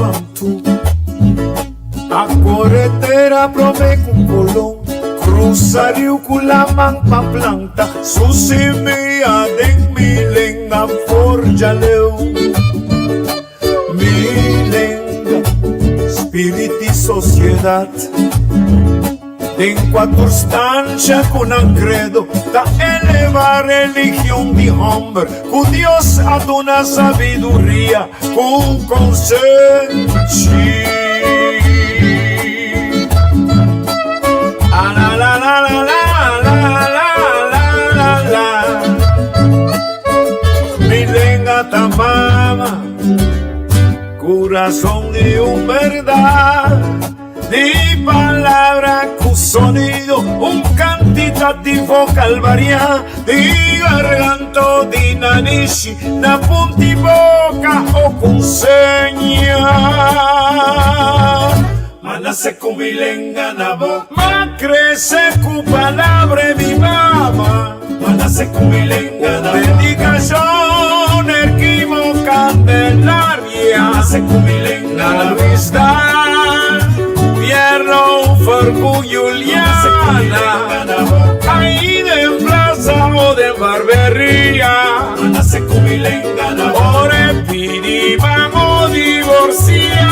Bantu A kore tera prome ku Kolon Krusa riu ku laman pa planta su simia den mi lenga forja leu Mi lenga, spirit di sosiedat Den kua tur stansha ku nan kredo ta eleva religion di hòmber ku Dios a duna sabiduria ku konsenshi. Mi lenga ta mama, kurason di un bèrdat. Di palabra ku sonido, un kantitativo kalvaria di garganto di nanishi na punti boka o ku seña. Ma nase ku mi lenga na boka. Ma krese ku palabra di mi mama. Ma nase ku mi lenga na boka. Dedikashon Erquimo Candelaria. Ma nase ku mi lenga na boka. Luis Dan, Pierno Fercu Juliana. Ahí den plaza o den barberia. Ma nase ku mi lenga na boka. Ora e pidi ban o divorcia.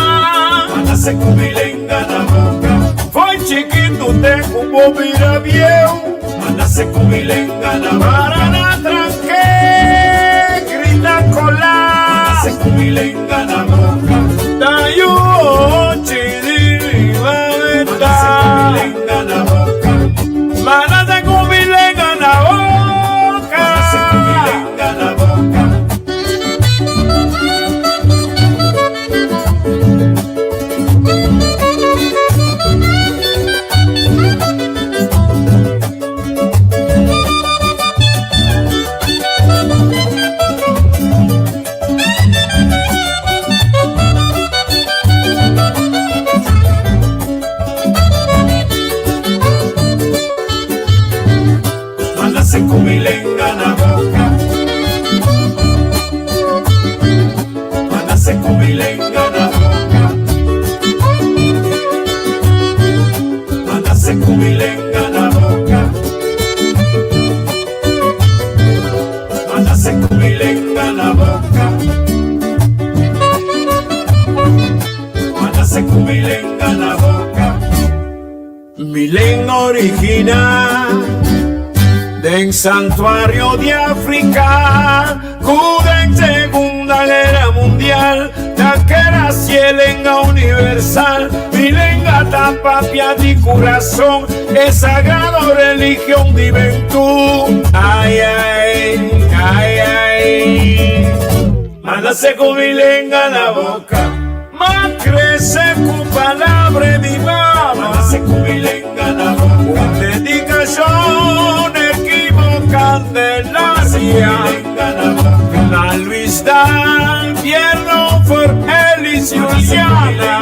Ma nase ku mi lenga na boka. Foi chikitu te ku bo bira bieu. Ma nase ku mi lenga na boka. Para na tranke, grita kola. Ma nase ku mi lenga na boka. Ta yu ochi di mi mameta. Ma nase ku mi lenga na boka. Ma nase ku mi lenga na boka. Ma nase ku mi lenga na boka. Ma nase ku mi lenga na boka. Ma nase ku mi lenga na boka. Ma nase ku mi lenga na boka. Ma nase ku mi lenga na boka. Ma nase ku mi lenga na boka. Mi lenga original den santuario di Afrika ku den Segunda Guera Mundial ta keda si e lenga universal. Mi lenga ta papia di kurason, e sagrado religion di bentú. Ai ai, ai ai, Ma nase ku mi lenga na boka. Ma krese ku palabra di mama. Ma nase ku mi lenga na boka. Un dedikashon Erquimo Candelaria. Na Luis Dan, Pierno for Elis Juliana.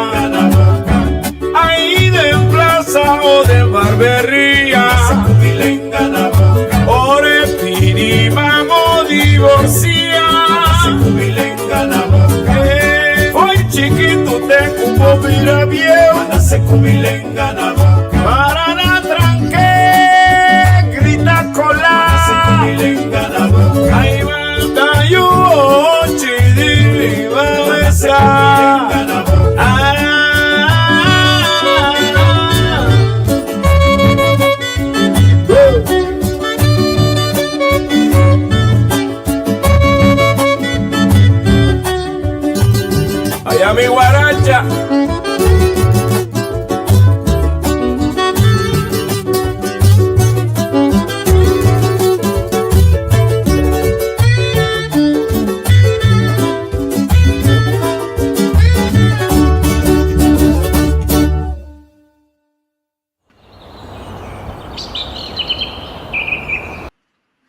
Ahí den plaza o den barberia. Ora e pidi ban o divorcia. Foi chikitu te ku bo bira bieu. Para na tranke, grita kola. Ai ta yu ochi di mi mameta. Allá mi guaracha.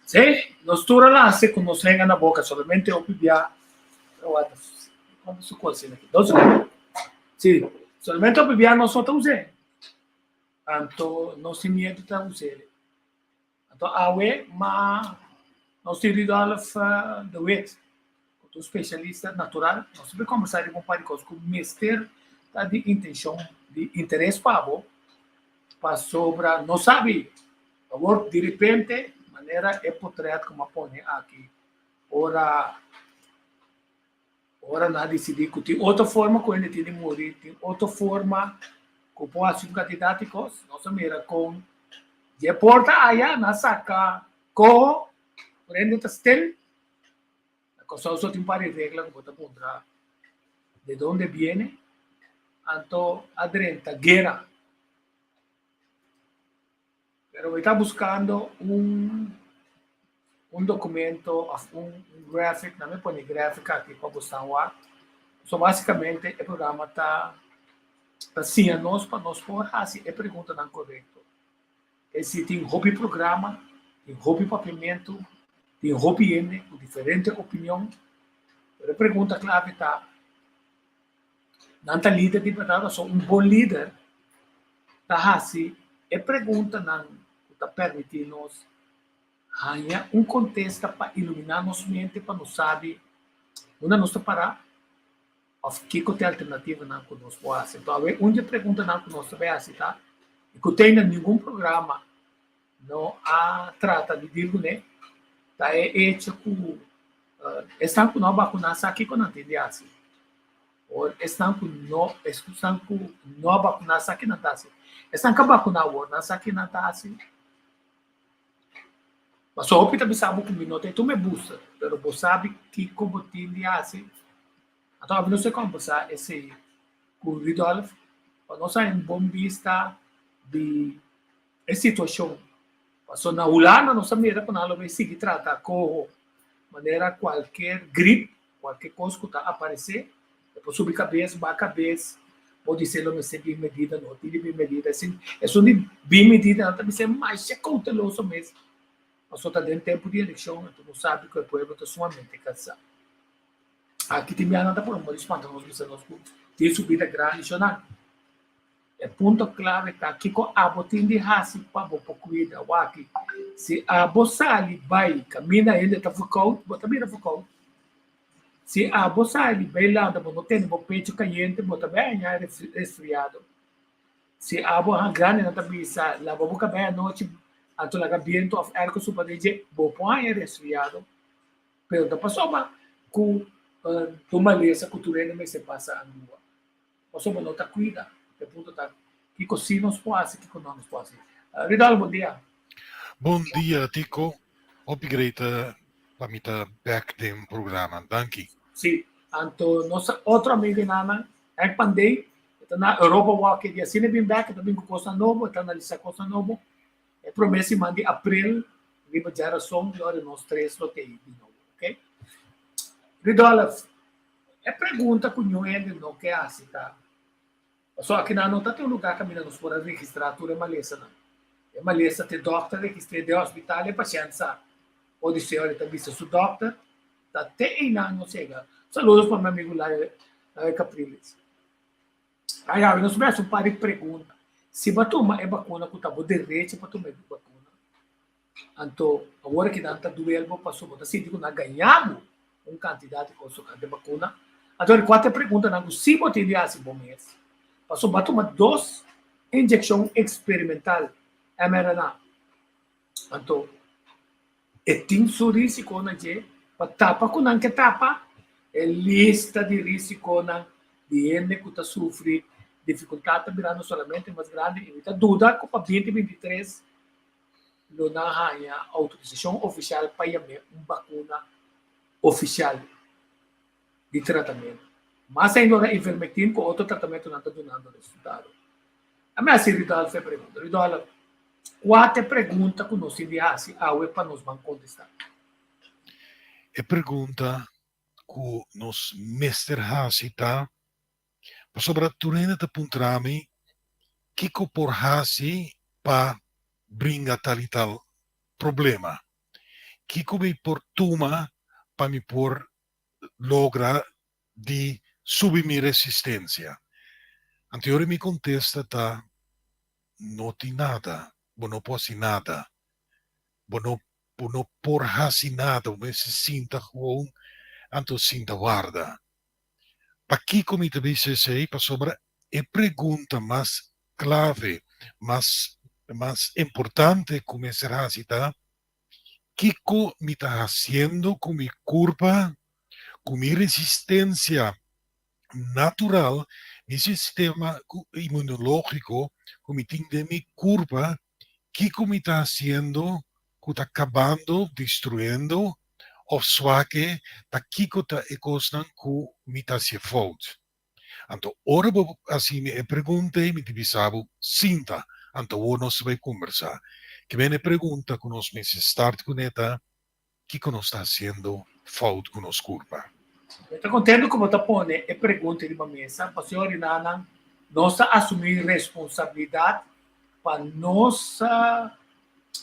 Sí, nos tur a lanse ku nos lenga na boka, solamente hopi bia Sí, solamente hopi bia nos no ta us'é. Anto nos tin miedu ta us'é. Anto awe ma nos tin Rudolf de Wit. Bo ta un spesialista natural, nos ta por kombersá riba un par di kos ku mester ta di intenshon, di interes pa bo, pasobra no sabi. Awor di repente, manera e potret ku mi a pone aki, ora ora nan a disidí ku tin otro forma ku hende tin di muri, tin otro forma ku por hasi un kantidat di kos, nos a mira kon dje porta aya nan a saka koho, por hende ta stil. Na Kòrsou so tin un par di regla ku bo ta puntra de donde viene, anto a drenta guera. Pero mi ta buskando un un dokumento òf un graphic, nan mi pone graphic aki pa bo sa wak. So basikamente e programa ta ta siña nos pa nos por hasi e preguntanan korekto. Esi tin hopi programa, tin hopi papiamentu, tin hopi hende ku diferente opinion, pero e pregunta klave ta, nan ta lider di bèrdat pasobra un bon lider ta hasi e preguntanan ku ta permití nos haña un kontesta pa iluminá nos mente pa nos sabi unda nos ta pará òf kiko ta e alternativanan ku nos por hasi. Enton awe un di e preguntanan ku nos ta bai hasi ta, i ku te ainda ningun programa no a trata di dil kuné, ta e echo ku esnan ku no a bakuná sa kiko nan tin di hasi. Or esnan ku no esnan ku no a bakuná sa ki nan ta hasi. Esnan ku a bakuná awor nan sa ki nan ta hasi. Pasobra hopi ta bisa bo ku mi no ta e tuma e booster, pero bo sabi kiko bo tin di hasi. Anto abi nos a kombersá esei ku Rudolf pa nos haña un bon bista di e situashon. Pasobra na Hulanda nos a mira ku nan lo bay sigui trata koho manera kualker grip, kualker kos ku ta aparesé, e por subi kabes, baha kabes, bo di lo mester bin medida, no tin di bin medida. Esun di bin medida nan ta bisa masha kouteloso mes, pasobra ta den tempu di elekshon, anto nos sabi ku e pueblo ta sumamente kansá. Aki tin biaha nan ta pone mori spanta nos bisa nos ku tin subida grandi shonal. E punto klave ta kiko abo tin di hasi pa bo por kuida. Waki, si abo sali bai kaminda hende ta verkoud, bo ta bira verkoud. Si abo sali bai landa bo no tene bo pecho kayente, bo ta bai haña resfriado. Si abo haña grandi nan ta bisa laba bo kabei anochi anto laga bientu òf airco supa den dje, bo por haña resfriado. Pero ta pasobra ku tur malesa ku tur hende mester pasa angua. Pasobra no ta kuida. E punto ta kiko si nos por hasi, kiko no nos por hasi. Ridal, bon dia. Bon dia Tico, hopi great pa mi ta bek den programa, danki. Si, anto nos otro amigo enanan, Henk Pandey, e ta na Europa wak e dia asina e bin bek, e ta bin ku kosnan nobo, e ta analisa kosnan nobo. E promé siman di april riba djarason i ora nos tres lo ta ei di nobo, ok? Ridolf, e pregunta ku niun hende no ke hasi ta, pasobra akinan no ta tin un lugá kaminda nos por a registrá tur e malesanan. E malesa ta e dòkter registr'é den hospital e pashènt sa. Por di señor e ta bisa su dòkter, ta te einan nos yega. Saludos pa mi amigu Laio Capriles. Ay, awe nos mester un par di pregunta. Si bo a tuma e bakuna ku ta bo derecho pa tuma e bakuna, anto awor aki nan ta duel bo pasobra bo ta sinti ku nan a gaña bo un kantidat di kos tokante bakuna. Anto di kuater preguntanan ku si bo tin di hasi bo mes, pasobra bo a tuma dos inyekshon eksperimental mRNA, anto E tin su risikonan dje pa tapa ku nan ke tapa. E lista di risikonan di hende ku ta sufri difikultat ta birando solamente mas grandi i mi ta duda ku pa 2023 lo nan haña outorisashon ofishal pa yam'é un bakuna ofishal di tratamentu. Mas ainda ora ivermectin ku otro tratamentunan ta dunando resultado. A mi hasi Rudolf e pregunta. Rudolf, Kua ta e pregunta ku nos tin di hasi awe pa nos ban kontestá? E pregunta ku nos mester hasi ta, pasobra tur hende ta puntra mi kiko por hasi pa bringa tal i tal problema, kiko mi por tuma pa mi por logra di subi mi resistencia. Anto yori mi contesta ta, no tin nada, bo no por haci nada, bo no bo no por haci nada, bo mester sinta gewoon. anto sinta warda. Pakiko mi ta bisa esei? Pasobra e pregunta mas klave, mas mas importante ku mester hasi ta, Kiko mi ta hasiendo ku mi kurpa, ku mi resistensia natural, mi sistema inmunológiko ku mi tin den mi kurpa, kiko mi ta hasiendo ku ta kabando, destruyendo òf swake, ta kiko ta e kosnan ku mi ta hasi fout? Anto ora bo hasi mi e pregunta ei mi ta bisa bo, sinta, anto awor nos ta bai kombersá. Ke bene e pregunta ku nos mester start kuné ta, Kiko nos ta hasiendo fout ku nos kurpa? Mi ta kontento ku bo ta pone e pregunta riba mesa, pasobra orinanan nos ta asumí responsabilidat pa nos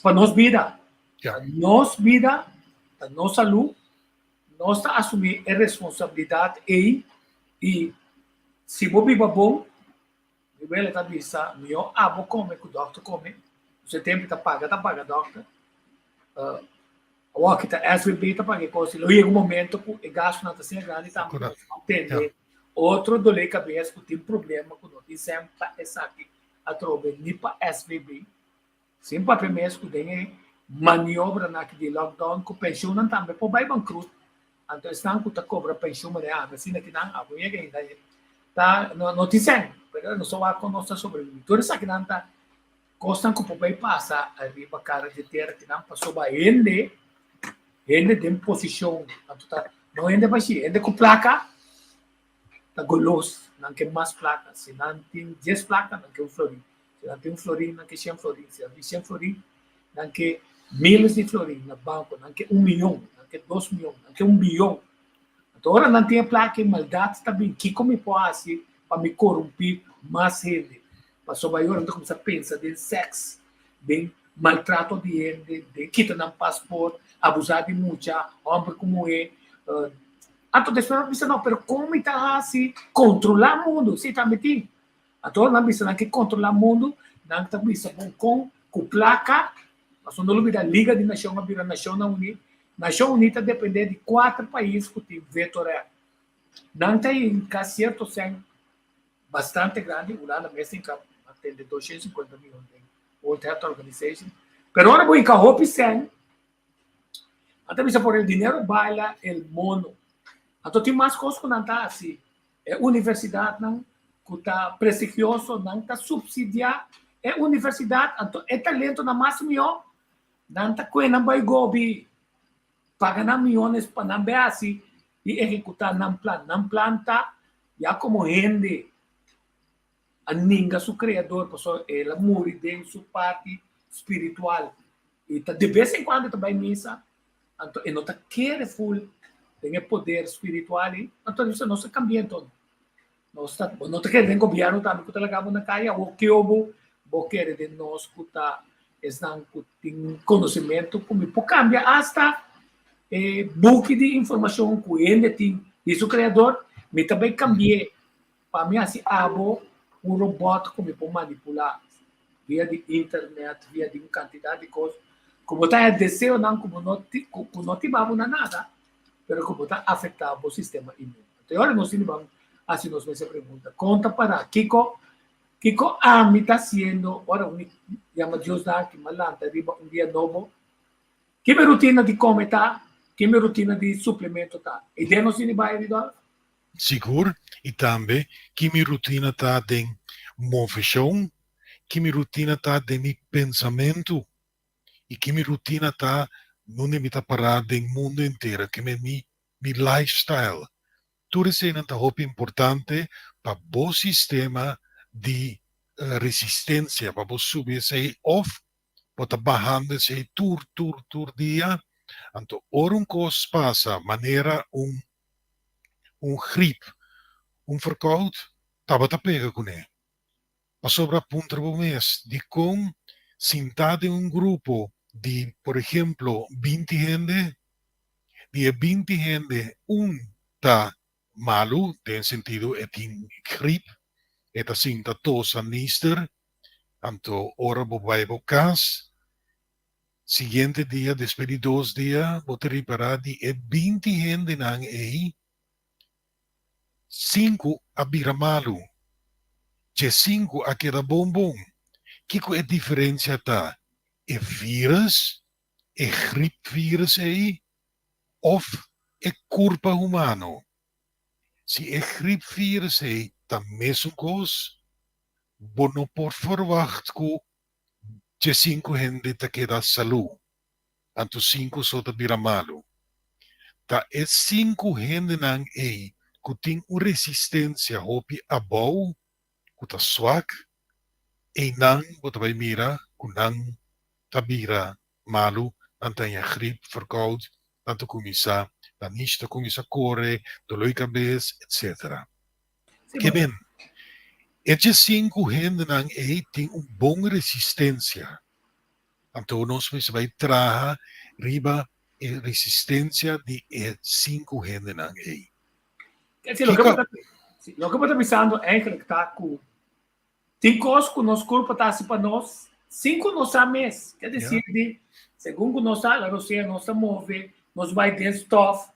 pa nos bida. Pa nos bida, pa nos salú, nos ta asumí e responsabilidat ei i si bo biba bon, Mi wela ta bisa, Mihó abo kome ku dòkter kome. Su tempu ta paga ta paga dòkter. Awor aki ta SVB ta paga e kos. Lo yega un momento ku e gastunan ta asina grandi tambe ku nos no tende otro dolé kabes ku tin problema ku no tin sèn pa esaki atrobe ni pa SVB. Sin papia mes ku den e maniobranan aki di lockdown ku penshunnan tambe por bai bankrut. Anto esnan ku ta kobra penshun manera ami asina ki nan abo yega ainda ta no tin sèn pero nos ta wak kon nos ta sobrevivi. Tur esakinan ta kosnan ku por bai pasa ariba kara di tera kinan pasobra hende hende den posishon anto ta no hende bashí hende ku plaka ta golos nan ke mas plaka si nan tin dies plaka nan ke un florin. Si nan tin un florin, nan ke shen florin. Si nan tin shen florin, nan ke miles di florin na banko. Nan ke un miyon, nan ke dos miyon, nan ke un biyon. Anto ora nan tin e plaka, e maldat ta bin. Kiko mi por hasi pa mi korumpí mas hende? Pasobra ayora nan ta kuminsá pensa den sèks, den maltrato di hende, den kita nan pasport, abusá di mucha, hòmber ku muhé. Anto despues nan bisa, no, pero kon mi ta hasi kontrolá mundu? Sí, tambe tin. Anto nan bisa nan ke kontrolá mundu, nan ta bisa bon kon ku plaka, pasobra no lubida Liga di Nashon a bira Nashonnan Uní, Nashon Uní ta dependé di kuater pais ku tin veto rèk. Nan ta hinka sierto sèn bastante grandi, Hulanda mes ta hinka tende 250 miyon den World Health Organization, pero ora bo hinka hopi sèn, nan ta bisa por el dinero baila el mono. Anto tin mas kos ku nan ta hasi. E universidatnan ku ta prestigioso nan ta supsidiá e universidat, anto e talentonan mas mihó nan ta kue nan bai gobi, paga nan miónes pa nan bai hasi i ehekutá nan plan. Nan plan ta ya komo hende a ninga su Kreador pasobra el a muri den su parti spiritual i ta de bes en kuando e ta bai misa. Anto e no ta kere ful den e poder spiritual ei. Anto nos nos ta kambia enton. Nos ta, bo no ta kere den gobièrnu tambe ku ta laga bo na kaya. Awor kio bo bo kere den nos ku ta esnan ku tin konosementu ku mi por kambia asta e buki di informashon ku hende tin di su kreador, mi ta bai kambi'é pa mi hasi abo un robòt ku mi por manipulá via di internet, via di un kantidat di kos ku bo ta haña deseonan ku bo no ku no tiba bo na nada, pero ku bo ta afektá bo sistema inmun. Anto e ora nos tin di ban hasi nos mes e pregunta, kon ta pará? Kiko kiko ami ta hasiendo ora mi yama Dios danki, mi a lanta riba un dia nobo? Ki mi rutina di kome ta? Ki mi rutina di suplemento ta? E den nos tin di bai, Ridolf? Sigur, i tambe ki mi rutina ta den moveshon, ki mi rutina ta den mi pensamentu i ki mi rutina ta nunde mi ta pará den mundu entero, ki mi mi lifestyle. Tur eseinan ta hopi importante pa bo sistema di resistencia, pa bo subi esei of bo ta bahando esei tur tur tur dia. Anto ora un kos pasa manera un un grip, un verkoud, tabata pega kuné. Pasobra puntra bo mes, dikon sintá den un grupo di, por ehemplo, 20 hende, di e 20 hende un ta malu, den sentido e tin grip, e ta sinta tosa nister, anto ora bo bai bo kas, Siguiente dia, despues di dos dia, bo ta ripará di e 20 hendenan ei, sinku a bira malu, 15 a keda bon bon. Kiko e diferensia ta? E vírus, e griepvirus ei, òf e kurpa humano? Si e griepvirus ei ta mesun kos, bo no por verwacht ku 15 hende ta keda salú, anto sinku so ta bira malu. Ta e sinku hendenan ei ku tin un resistensia hopi abou, ku ta swak, einan bo ta bai mira ku nan ta bira malu, nan ta haña griep, verkoud, nan ta kuminsá, nan nish ta kuminsá kore, doló di kabes, etsetera. Ke men, e 15 hendenan ei tin un bon resistensia. Anto nos mester bai traha riba e resistensia di e sinku hendenan ei. Sí, loke bo ta bisando eigenlijk ta ku tin kos ku nos kurpa ta hasi pa nos sin ku nos sa mes. Ke desir di, segun ku nos ta hala rosea, nos ta move, nos bai den stof,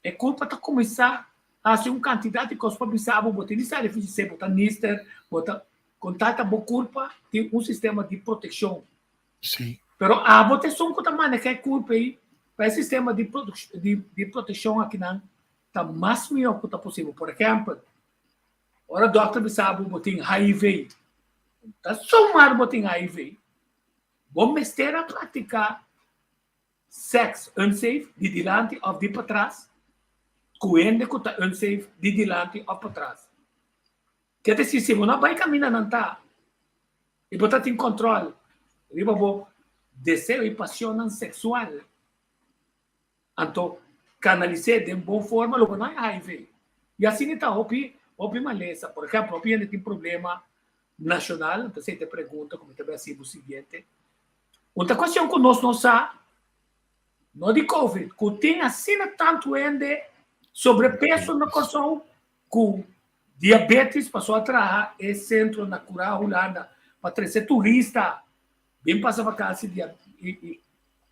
e kurpa ta kuminsá hasi un kantidat di kos pa bisa bo, bo tin di sali for di se, bo ta nister, bo ta kontakta bo kurpa tin un sistema di protekshon. Pero abo ta esun ku ta maneha e kurpa ei pa e sistema di di protekshon akinan ta mas mihó ku ta posibel. Por ehèmpel, ora dòkter bisa bo bo tin HIV, ta sumar bo tin HIV, bo mester a praktiká seks unsafe di dilanti òf di patras ku hende ku ta unsafe di dilanti òf patras. Ke ta si si bo no bai kaminda nan ta i bo ta tin kòntròl riba bo deseo i pasionnan seksual, anto kanalis'é den bon forma lo bo no haña HIV. I asina ta hopi hopi malesa. Por ehèmpel, hopi hende tin problema nashonal, anto esei ta e pregunta ku mi ta bai hasi bo siguiente. Un ta kuestion ku nos no sa, no di covid, ku tin asina tantu hende sobrepeso na Kòrsou ku diabetes pasó a traha e sentro na Kurá Hulanda pa trese turista bin pasa vakansi di i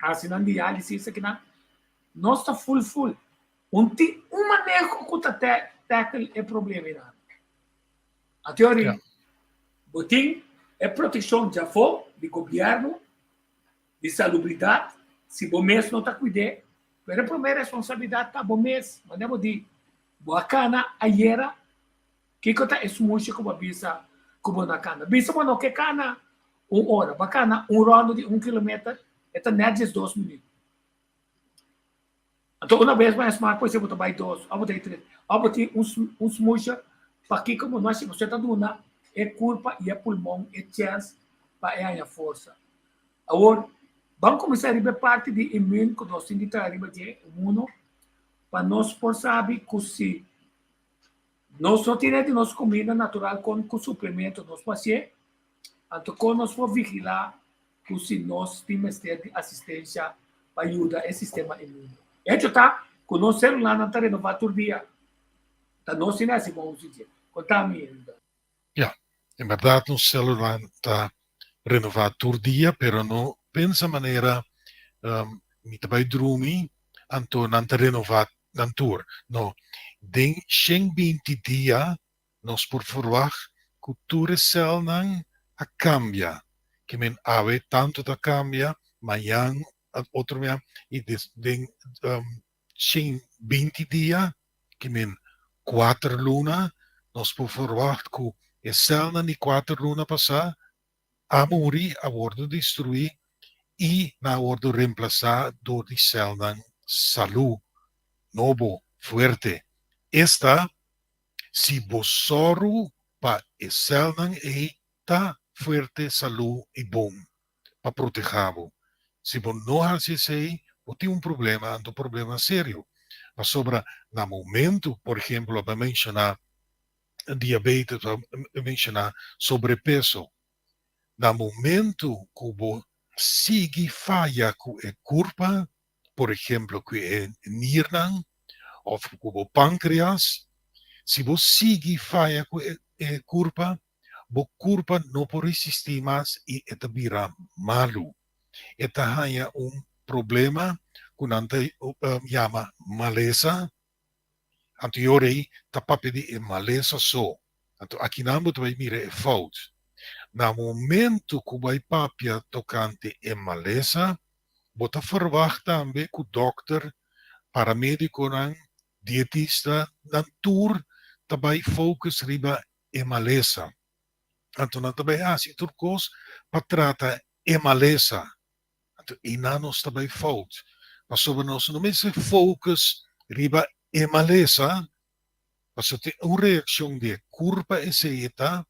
hasi nan diálisis akinan. Nos ta ful ful. Un tin un maneho ku ta tackle e problema einan. A teoria, bo tin e protekshon djafó di gobièrnu di salubridat, si bo mes no ta kuid'é, pero e promé responsabilidat ta bo mes. Manera bo di, bo a kana ayera, kiko ta e smusha ku bo a bisa ku bo no a kana? Bisa bo no ke kana un ora, bo a kana un ròndu di un kilometer, e ta nèt 12 minüt. Anto una bes mas smak por bo ta bai dos òf bo ta bai tres òf bo tin un smusha pakiko bo no hasi pasobra ta duna e kurpa i e pulmon e chèns pa e haña forsa. Awor ban kuminsá riba e parti di imun ku nos tin di traha riba dje imuno pa nos por sabi ku si nos no tene di nos kuminda natural kon ku suplemento nos por hasié anto kon nos por vigilá ku si nos tin mester di asistensia pa yuda e sistema inmuno. Hecho ta ku nos selulanan ta renová tur dia. Ta nos tin hasi bon uso dje. Konta mi, Hilda. Ya, en bèrdat nos selulan ta renová tur dia, pero no pensa manera mi ta bai drumi anto nan ta renová nan tur. No, den 120 dia nos por verwagt ku tur e sèlnan a kambia. Ke men awe tantu ta kambia, mañan otro mañan i den 120 dia, ke men 4 luna, nos por verwagt ku e sèlnan di 4 luna pasá a muri, a wòrdu destruí i nan a wòrdu remplasá dor di sèlnan salú, nobo, fuerte. Esta, si bo sòru pa e sèlnan ei ta fuerte, salú i bon pa protehá bo. Si bo no hasi esei, bo tin un problema, anto problema serio. Pasobra na momento, por ehèmpel, bo a menshoná diabetes, bo a menshoná sobrepeso. Na momento ku bo sigui faya ku e kurpa, por ehèmpel, ku e nirnan òf ku bo pánkreas, si bo sigui faya ku e kurpa, bo kurpa no por resistí mas i e ta bira malu. E ta haña un problema ku nan ta yama malesa. Anto e ora ei ta papia di e malesa so. Anto akinan bo ta bai mira e fout. Na momento ku bai papia tokante e malesa, bo ta ferwagt tambe ku dòkter, paramedikonan, dietista, nan tur ta bai focus riba e malesa. Anto nan ta bai hasi tur kos pa trata e malesa. Anto einan nos ta bai fout. Pasobra nos no mester focus riba e malesa, pasobra tin un reakshon di e kurpa esei e ta,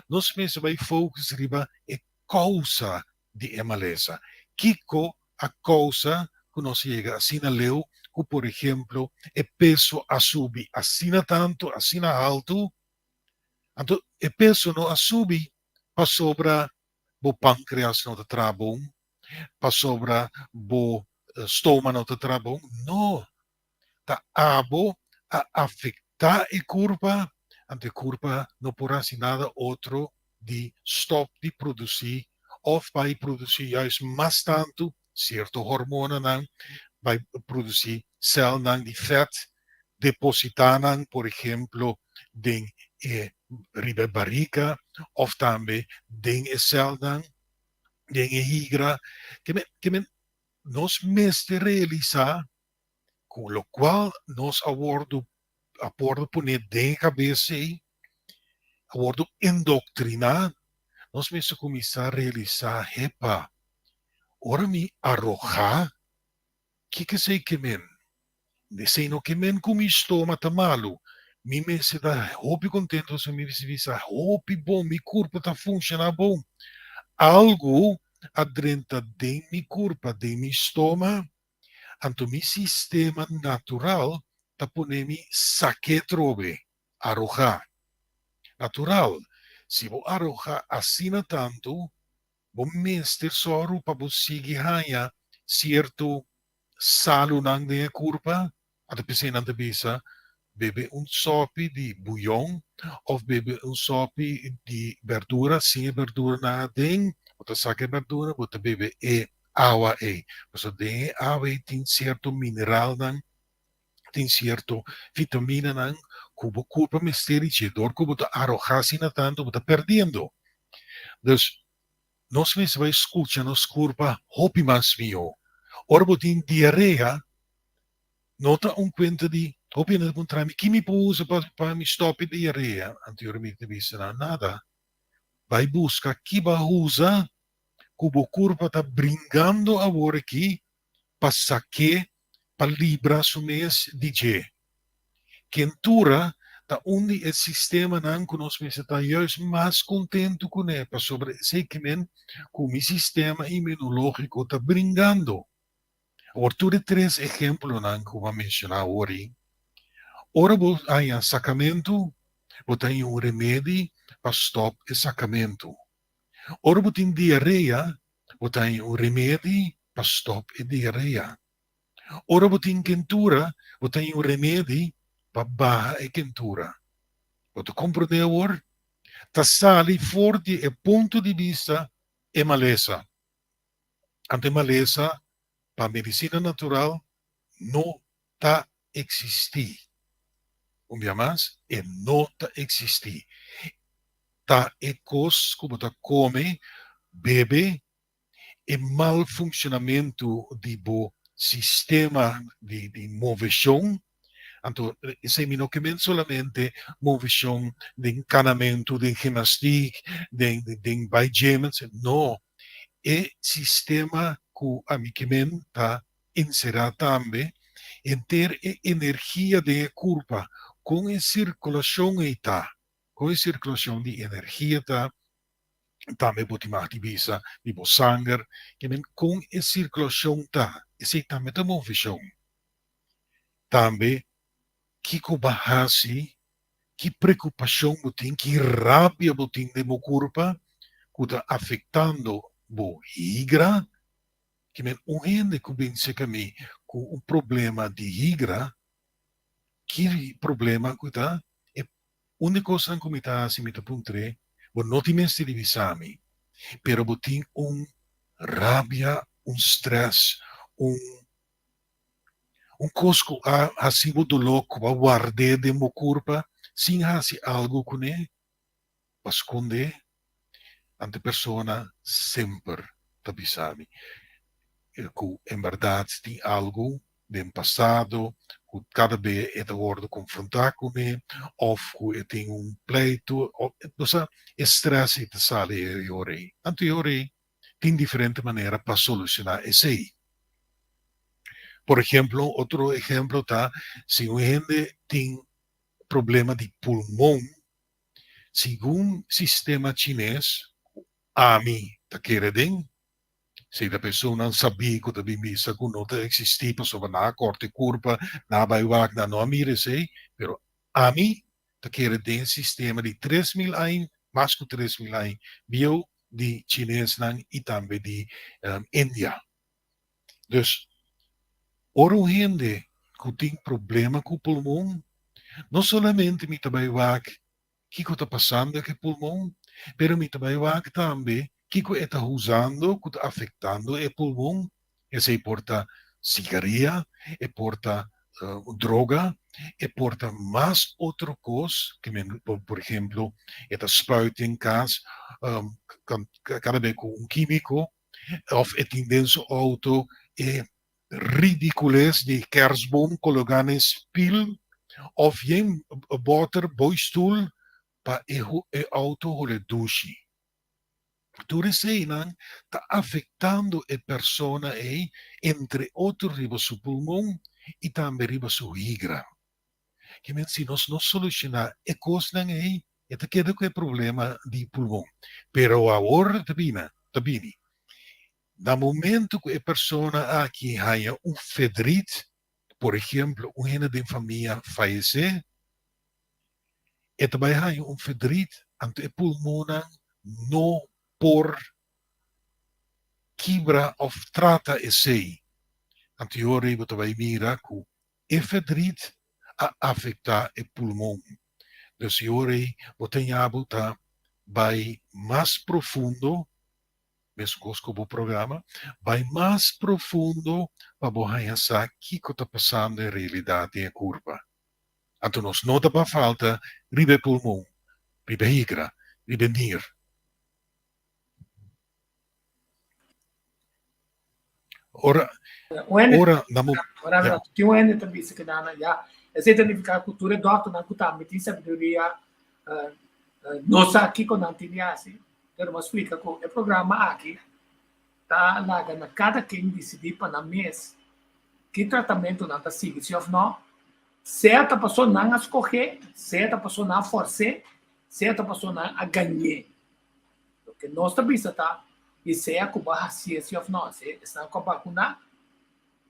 nos mester bai focus riba e kousa di e malesa. Kiko a kousa ku nos a yega asina leu ku por ehemplo e peso a subi asina tantu, asina haltu? Anto e peso no a subi pasobra bo pankreas no ta traha bon, pasobra bo stoma no ta traha bon. No, ta abo a afektá e kurpa, anto e kurpa no por hasi nada otro di stòp di produsí òf bai produsí juist mas tantu sierto hormonanan, bai produsí sèlnan di fèt depositá nan, por ehemplo, den e riba e barika òf tambe den e sèlnan, den e higra. Ke men, ke men nos mester realisá ku lokual nos a wòrdu a wòrdu pone den e kabes ei, a wòrdu indoktriná, nos mester kuminsá realisá, hepa, ora mi arogá, Kiko esei ke men? Esei no ke men ku mi stoma ta malu. Mi mester ta hopi kontentu pasobra mi mester bisa hopi bon, mi kurpa ta funshoná bon. Algu a drenta den mi kurpa, den mi stoma, anto mi sistema natural ta pone mi sak'é trobe, arogá. Natural, si bo arogá asina tantu, Bo mester sòru pa bo sigui haña sierto salunan den e kurpa, anto p'esei nan ta bisa bebe un sòpi di buyon òf bebe un sòpi di bèrdura sin e bèrduranan aden, bo ta saka e bèrdura bo ta bebe e awa ei, pasobra den e awa ei tin sierto mineralnan, tin sierto vitaminanan ku bo kurpa mester i dje dor ku bo ta arogá asina tantu bo ta pèrdiendo. Dus, nos mester bai skucha nos kurpa hopi mas mihó. Ora bo tin diarea, no ta un kuenta di hopi hende ta puntra mi, ki mi por usa pa pa mi stòp e diarea? Anto ora mi ta bisa nan, nada. Bai buska ki bo a usa ku bo kurpa ta bringando awor aki pa sak'é pa libra su mes di dje. Kentura ta un di e sistemanan ku nos mester ta juist mas kontentu kuné pasobra esei ke men ku mi sistema inmunológiko ta bringando. Awor tur e tres ehemplonan ku bo a menshoná awor ei, ora bo haña sakamentu, bo ta haña un remedi pa stòp e sakamentu. Ora bo tin diarea, bo ta haña un remedi pa stòp e diarea. Ora bo tin kentura, bo ta haña un remedi pa baha e kentura. Bo ta komprendé awor? Ta sali for di e punto di bista e malesa. Anto e malesa pa medisina natural no ta eksistí. Un bia mas, e no ta eksistí. Ta e kos ku bo ta kome, bebe, e mal funshonamentu di bo sistema di di moveshon, anto esei mi no ke men solamente moveshon den kanamentu, den gimnastik, den den bai gym, no, e sistema ku ami ke men ta enserá tambe henter e energia den e kurpa, kon e sirkulashon ei ta, kon e sirkulashon di energia ta, tambe bo tin mag di bisa di bo sanger, ke men kon e sirkulashon ta, esei tambe ta moveshon. Tambe kiko bo a hasi, ki preokupashon bo tin, ki rabia bo tin den bo kurpa ku ta afektando bo higra, Ke men un hende ku bin serka mi ku un problema di higra, ki problema ku ta? E úniko kosnan ku mi ta hasi mi ta puntr'é, bo no tin mester di bisa mi, pero bo tin un rabia, un stress, un un kos ku a hasi bo doló ku bo a ward'é den bo kurpa sin hasi algu kuné, pa skond'é, anto e persona semper ta bisa mi ku en bèrdat tin algu den pasado ku kada be e ta wòrdu konfrontá kuné òf ku e tin un pleitu òf bo sa e strès ei ta sali e ora ei. Anto e ora ei tin diferente manera pa solushoná esei. Por ehemplo, otro ehemplo ta si un hende tin problema di pulmon, segun sistema chines ku ami ta kere den, Si ta personanan sabí ku ta bin bisa ku no ta eksistí pasobra nan a kòrta e kurpa, nan a bai wak, nan no a mira esei, pero ami ta kere den sistema di 3000 aña, mas ku 3000 aña bieu di chinesnan i tambe di India. Dus, ora un hende ku tin problema ku pulmon, no solamente mi ta bai wak kiko ta pasando ku e pulmon, pero mi ta bai wak tambe kiko e ta usando ku ta afektando e pulmon. Esei por ta sigaria, e por ta droga, e por ta mas otro kos, ke men por ehemplo e ta spuit den kas kada bes ku un kímiko òf e tin den su outo e ridicules di kerstboom cologa na e spiel of yen boter boistoel pa e e auto hole dushi. Tur eseinan ta afectando e persona ei entre otro riba su pulmon y tambe riba su higra. Ke men si nos no soluciona e cosnan ei e ta keda cu e problema di pulmon. Pero awor ta bina ta bini. Na momento ku e persona aki haña un fedrit, por ehemplo un hende den famia fayesé, e ta bai haña un fedrit, anto e pulmonnan no por kibra òf trata esei. Anto e ora ei bo ta bai mira ku e fedrit a afektá e pulmon. Dus e ora ei bo ta ña bo ta bai mas profundo meskos ku bo programa, bai mas profundo pa bo haña sa kiko ta pasando en realidat den e kurpa. Anto nos no ta pa falta riba e pulmon, riba e higra, riba e nir. Ora, ora na mo, Ora ya. tin un hende ta bisa ku nan ya, esei ta nifiká ku tur e dòkternan ku tambe tin sabiduria no sa kiko nan tin di hasi. Pero bo a splika ku e programa aki ta laga na kada ken disidí pa nan mes ki tratamentu nan ta sigui, si òf nò. Sea ta paso nan a skohé, sea ta paso nan a fòrs'é, sea ta paso nan a gañ'é. Loke nos ta bisa ta, i sea ku bo a hasié si òf nò, sea esnan ku a bakuná,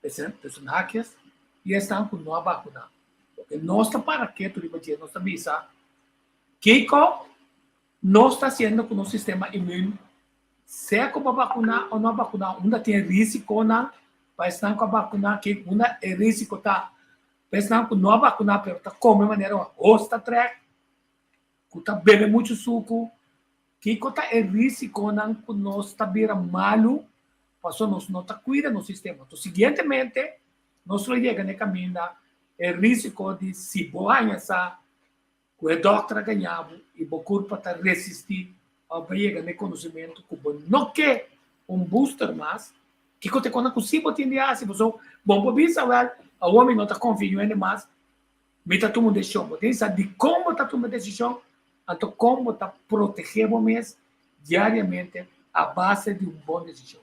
tussen haakjes, i esnan ku no a bakuná. Loke nos ta para ketu riba dje, nos ta bisa, kiko nos ta hasiendo ku nos sistema imun, sea ku bo a bakuná òf no a bakuná, unda tin e risikonan pa esnan ku a bakuná, ki unda e risiko ta pa esnan ku no a bakuná pero ta kome manera un hos ta trèk, ku ta bebe muchu suku, kiko ta e risikonan ku nos ta bira malu pasobra nos no ta kuida nos sistema. Enton siguientemente nos lo yega na e kaminda e risiko di si bo haña sa ku e dòkter a gaña bo i bo kurpa ta resistí òf bo yega na e konosementu ku bo no ke un booster mas, kiko ta e kosnan ku si bo tin di hasi? Pasobra bo por bisa wèl awor mi no ta konfia yu hende mas, Mi ta tuma un desishon. Bo tin sa dikon bo ta tuma e desishon, anto kon bo ta protegé bo mes diariamente a base di un bon desishon.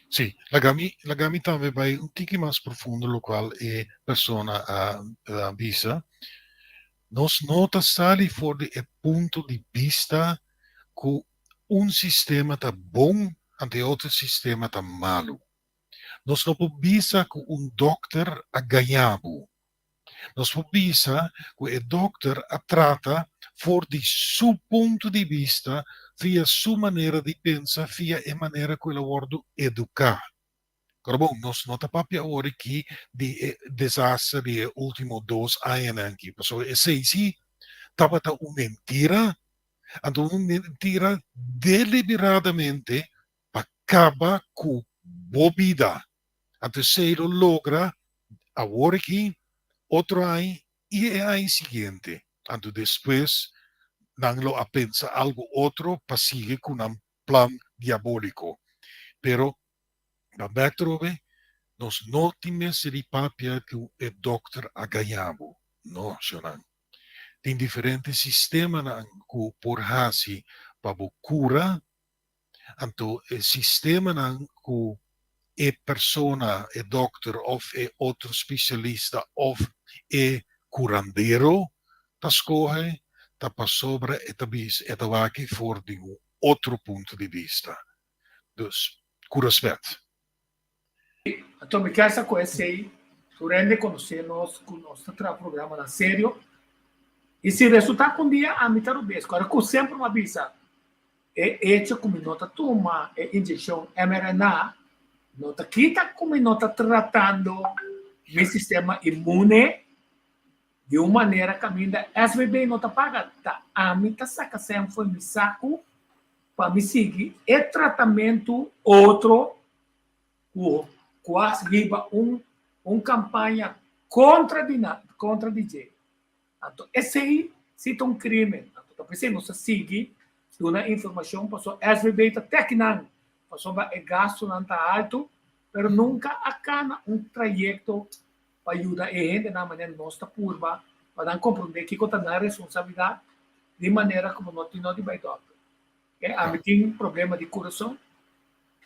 Sí, laga mi, laga mi tambe bai un tiki mas profundo lokual e persona a a bisa. Nos no ta sali for di e punto di bista ku un sistema ta bon anto e otro sistema ta malu. Nos no por bisa ku un dòkter a gaña bo. Nos por bisa ku e dòkter a trata for di su punto di bista, via su manera di pensa, via e manera ku el a wòrdu eduká. Pero bon, nos no ta papia awor aki di e desaster di e último dos añanan aki, pasobra esei sí tabata un mentira, anto un mentira deliberadamente pa kaba ku. bo bida. Anto esei lo logra awor aki, otro aña i e aña siguiente. Anto despues nan lo a pensa algu otro pa sigui ku nan plan diabóliko. Pero ban bèk trobe, nos no tin mester di papia ku e dòkter a gaña bo. No, shonnan. Tin diferente sistemanan ku por hasi pa bo kura. Anto e sistemanan ku e persona, e dòkter òf e otro spesialista òf e kurandero ta skohe ta pasobra e ta bisa e ta wak for di un otro punto di bista. Dus, ku rèspèt. Anto mi kier sa ku esei tur hende konosé nos ku nos ta traha programanan serio i si resultá ku un dia ami ta robes ku ora ku semper mi a bisa e echo ku mi no ta tuma e inyekshon mRNA no ta kita ku mi no ta tratando mi sistema inmune di un manera kaminda SVB no ta paga ta ami ta saka sèn for mi saku pa mi sigui e tratamentu otro ku ku a hiba un un kampaña kontra di nan kontra di dje. Anto esei si ta un krimen. Anto ta p'esei nos ta sigui duna informashon pasobra SVB ta tèk nan pasobra e gastunan ta altu pero nunka a kana un trayekto pa yuda e hendenan manera nos ta purba pa nan komprondé kiko ta nan responsabilidat di manera ku bo no tin no di bai dòkter. E ami tin problema di kurason,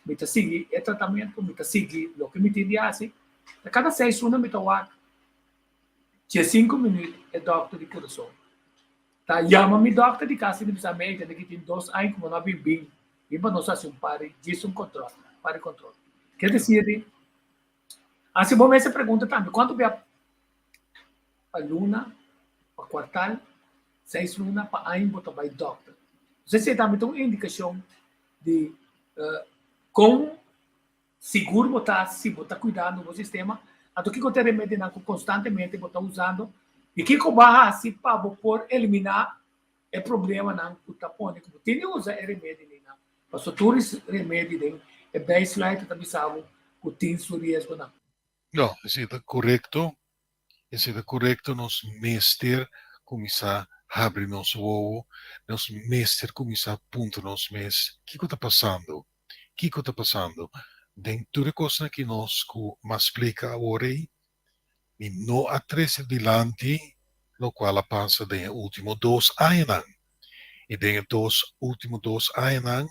mi ta sigui e tratamentu, mi ta sigui loke mi tin di hasi. Ta kada seis luna mi ta wak diesinku minüt e dòkter di kurason ta yama mi dòkter di kas i ta bisa mi, ey tende ki tin dos aña ku bo no a bin bin, bin pa nos hasi un par di djis un kòntròl, par di kòntròl. Ke desir di Hasi bo mes e pregunta tambe, kuantu bia pa luna, pa kuartal, seis luna, pa aña bo ta bai dòkter? Entonces esei tambe ta un indikashon di kon sigur bo ta si bo ta kuidando bo sistema, anto kiko ta e remedinan ku konstantemente bo ta usando i kiko bo a hasi pa bo por eliminá e problemanan ku ta pone ku bo tin di usa e remedinan. Pasobra tur remedi den e bijsluiter ta bisa bo ku tin su riesgonan. No, esei ta korekto. Esei ta korekto. Nos mester kuminsá habri nos wowo. Nos mester kuminsá puntra nos mes, kiko ta pasando? Kiko ta pasando? Den tur e kosnan ki nos ku m'a splika awor ei, mi no a trese dilanti lokual a pasa den e último dos añanan. I den e dos último dos añanan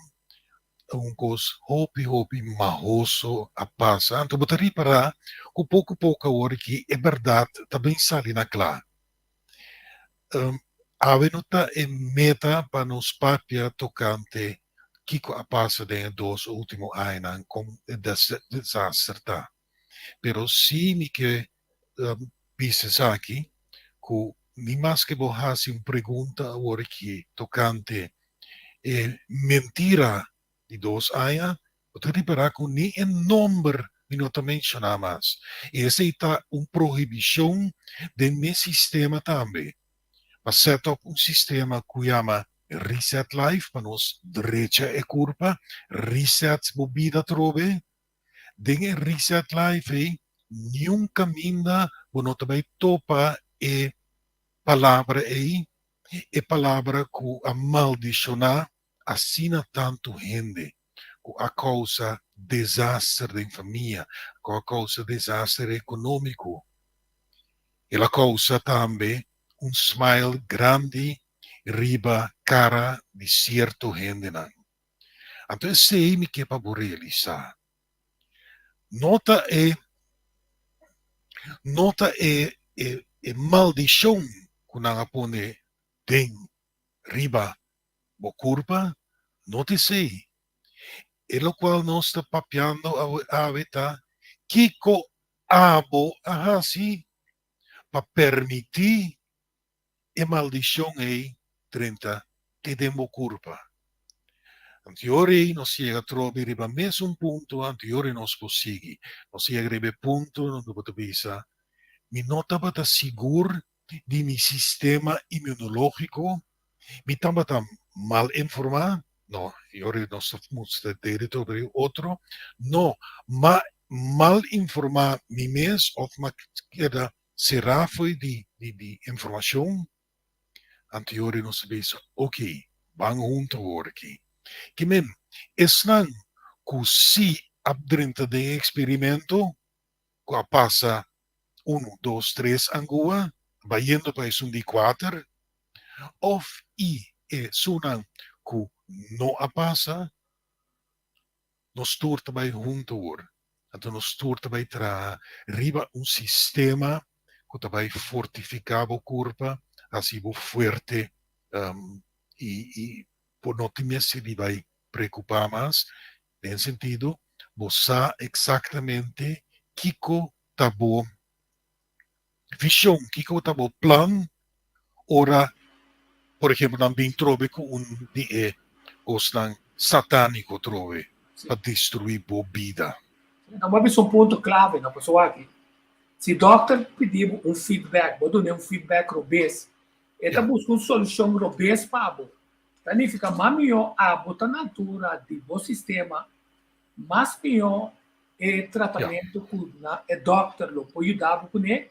un kos hopi hopi mahoso a pasa. Anto bo ta ripará ku poko poko awor aki e bèrdat ta bin sali na kla. Awe no ta e meta pa nos papia tokante kiko a pasa den e dos último añanan kon e desaster ta. Pero si mi ke bisa esaki, ku ni maske bo hasi un pregunta awor aki tokante e mentira di dos aña, bo ta ripará ku ni e nomber mi no ta menshoná mas. I esei ta un prohibishon den mi sistema tambe, pa set up un sistema ku yama Reset Life pa nos drecha e kurpa, reset bo bida atrobe. Den e Reset Life ei niun kaminda bo no ta bai topa e palabra ei, e palabra ku a maldishoná asina tantu hende, ku a kousa desaster den famia, ku a kousa desaster ekonómiko. El a kousa tambe un smile grandi riba kara di sierto hendenan. Anto esei mi ke pa bo realisá. No ta e no ta e e e maldishon ku nan a pone den riba bo kurpa, no ta esei. E lokual nos ta papiando awe ta kiko abo a hasi pa permití e maldishon ei drenta te den bo kurpa. Anto ei nos yega atrobe riba mesun punto, anto ei nos por sigui. Nos yega riba e punto unda bo ta bisa, Mi no tabata sigur di mi sistema inmunológiko, mi tabata mal informá. No, i ora nos ta mustra dede over otro. No, m'a mal informá mi mes òf m'a keda será fo'i di informashon. Anto i ora nos ta bisa, ok, ban huntu awor aki. Ke men, esnan ku sí a drenta den e eksperimento, ku a pasa unu, dos, tres angua, bayendo pa esun di kuater, òf i esunnan ku no a pasa, nos tur ta bai huntu awor. Anto nos tur ta bai traha riba un sistema ku ta bai fortifiká bo kurpa, hasi bo fuerte i i bo no tin mester di bai preokupá mas. Den sentido, bo sa eksaktamente kiko ta bo vishon, kiko ta bo plan ora, por ehempel, nan bin trobe ku un di e kosnan satániko trobe pa destruí bo bida. Nan bo a bisa un punto klave, no? Pasobra aki, si dòkter pidi bo un feedback, bo dun'é un feedback robes, e ta buska un solushon robes pa bo. Ta nifiká mas mihó abo ta na altura di bo sistema, mas mihó e tratamentu ku na e dòkter lo por yuda bo kuné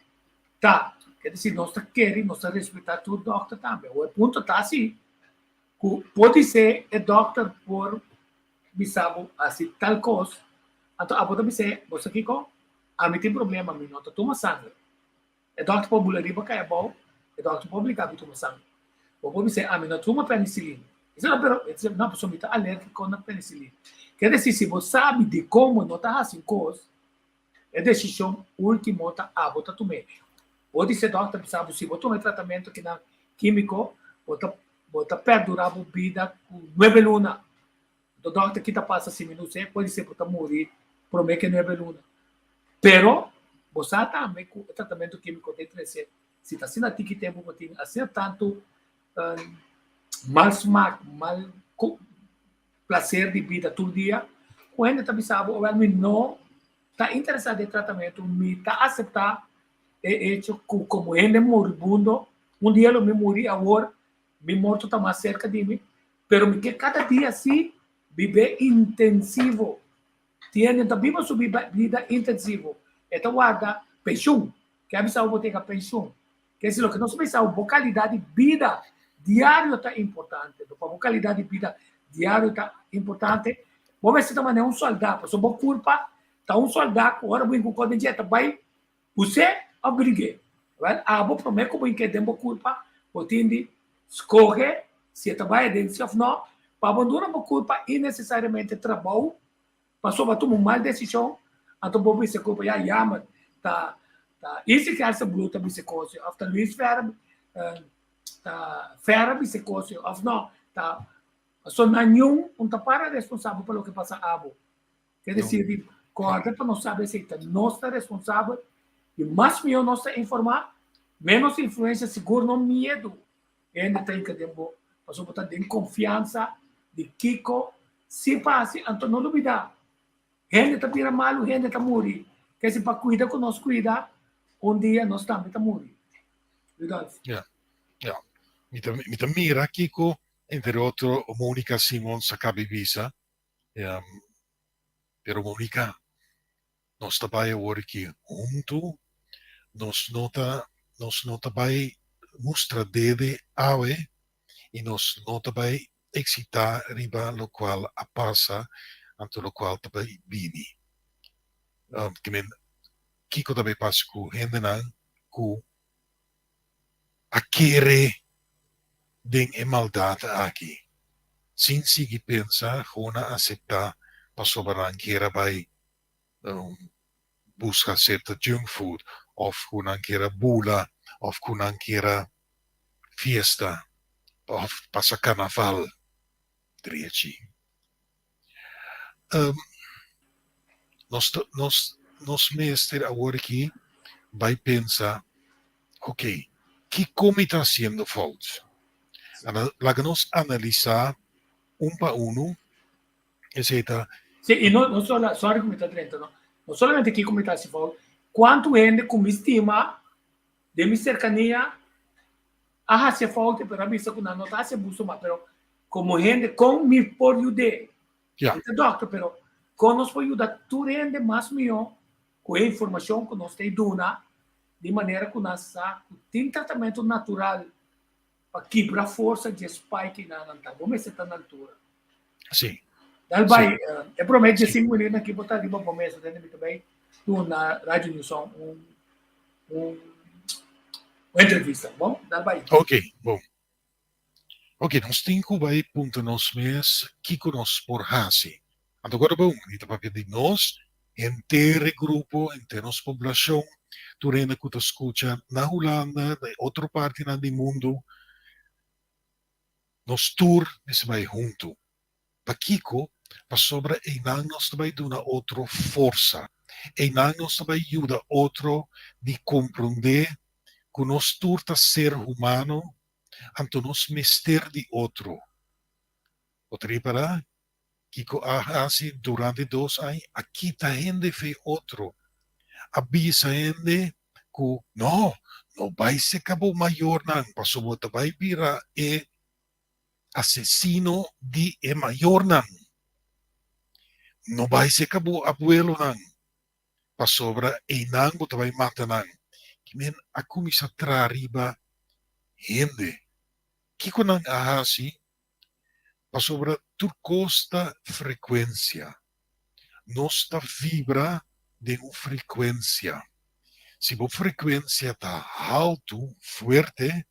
ta. Ke desir nos ta kere, nos ta respetá tur dòkter tambe. Awor e punto ta si ku podisé e dòkter por bisa bo hasi tal kos, anto abo ta bis'é, bo sa kiko? Ami tin problema, mi no ta tuma sanger. E dòkter por bula riba kai abou, e dòkter por obliga bo tuma sanger. Bo por bis'é, ami no tuma penisilina. E si no, pero e si no, pasobra mi ta alérgiko na penisilina. Ke desi, si bo sabi dikon bo no ta hasi un kos, e desishon último ta abo ta tum'é. Bo di se dòkter bisa bo, si bo tuma e tratamentu kinan kímiko, bo ta bo ta pèrdurá bo bida ku nuebe luna. Anto dòkter ki ta pasa si mi no us'é? Pode ser bo ta muri promé ke nuebe luna. Pero bo sa tambe ku e tratamentu kímiko ta trese, si ta asina tiki tempu bo tin asina tantu mal smak, mal plaser di bida tur dia, ku hende ta bisa bo, owel mi no ta interesá den e tratamentu, mi ta aseptá e echo ku komo hende moribundo, un dia lo mi muri, awor mi morto ta mas serka di mi, pero mi ke kada dia si bib'é intensivo. Tin hende ta biba su bida intensivo, e ta warda penshun, ke a bisa bo bo tega penshun. Ke si loke nos bisa bo kalidat di bida diario ta importante. Pa bo kalidat di bida diario ta importante, bo mester ta manera un sòldá, pasobra bo kurpa ta un sòldá ku ora bo hinka un kos den dje ta bai us'é òf brig'é. Wèl, abo promé ku bo hink'é den bo kurpa, bo tin di skohe si e ta bai aden si òf nò, pa bo duna bo kurpa innesesariamente trabou Pasobra tuma un mal desishon, anto bo bisa ku ya jammer, ta ta Izzy Kersenbloed ta bisa kos of ta Luis Ferre ta Ferre bisa kos of no, ta pasobra nan niun un ta para responsabel pa loke pasa abo. Ke desir di kòrda pa nos sabi esei ta nos ta responsabel i mas mihó nos ta informá, ménos influensia sigur no miedu Hende ta hinka den bo pasobra bo ta den konfiansa di kiko si pasa, anto no lubida hende ta bira malu, hende ta muri. Kesi pa kuida ku nos kuida, un dia nos tambe ta muri. Rudolf. Ya, ya. Mi ta, mi ta mira kiko entre otro Monica Simons a kabi bisa. Pero Monica, nos ta bai awor aki huntu, nos no ta nos no ta bai mustra dede awe i nos no ta bai eksitá riba lokual a pasa anto lokual ta bai bini. Kimen kiko ta bai pasa ku hendenan ku a kere den e maldat aki sin sigui pensa gewoon a aseptá pasobra nan kier a bai buska sierto junk food òf ku nan kier a bula òf ku nan kier a fiesta òf pasa karnaval drechi. Nos nos nos mester awor aki bai pensa, ok, kiko mi ta hasiendo fout? Laga nos analisá un pa unu, esei ta. Sí, i no no sola, sorry ku mi ta drenta no, no solamente kiko mi ta hasi fout, kuantu hende ku mi stima den mi serkania a hasi e fout pero a bisa ku nan no ta hasi abuso mas, pero. Komo hende, kon mi por yud'é? Mi ta dòkter, pero kon nos por yuda tur hende mas mihó ku e informashon ku nos ta duna di manera ku nan sa ku tin tratamentu natural pa kibra forsa dje spike nan nan ta. Bo mester ta na altura. Sí. Dal bai, e promé dje sinku minuut aki bo ta riba bo mesa, tende mi ta bai duna Radio New Song un un un entrevista. Bon, dal bai. Ok, bon. Ok, nos tin ku bai puntra nos mes kiko nos por hasi. Anto kòrda bon, mi ta papia di nos, henter e grupo, henter nos poblashon, tur hende ku ta skucha na Hulanda, na e otro partinan di mundu, nos tur mester bai huntu. Pakiko? Pasobra einan nos ta bai duna otro forsa. Einan nos ta bai yuda otro di komprondé ku nos tur ta ser humano, anto nos mester di otro. Bo ta ripará kiko a hasi durante dos aña? A kita hende fe otro. A bisa hende ku no, no bai seka bo mayornan pasobra bo ta bai bira e asesino di e mayornan. No bai seka bo abuelonan, pasobra einan bo ta bai mata nan. Ki men a kuminsá traha riba hende. Kiko nan a hasi? Pasobra tur kos ta frekuensia. Nos ta vibra den un frekuensia. Si bo frekuensia ta haltu, fuerte,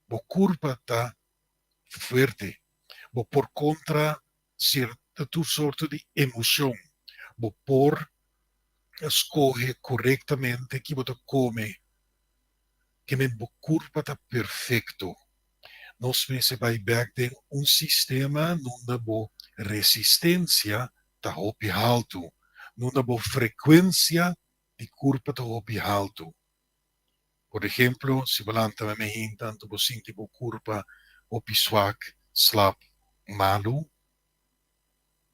Bo kurpa ta fuerte. Bo por kontra sierto tur sorto di emoshon. Bo por skohe korektamente ki bo ta kome. Ke men bo kurpa ta perfekto. Nos mester bai bèk den un sistema nunda bo resistensia ta hopi haltu, nunda bo frekuensia di kurpa ta hopi haltu. Por ehemplo, si bo lanta meme hinta anto bo sinti bo kurpa hopi swak, slap, malu,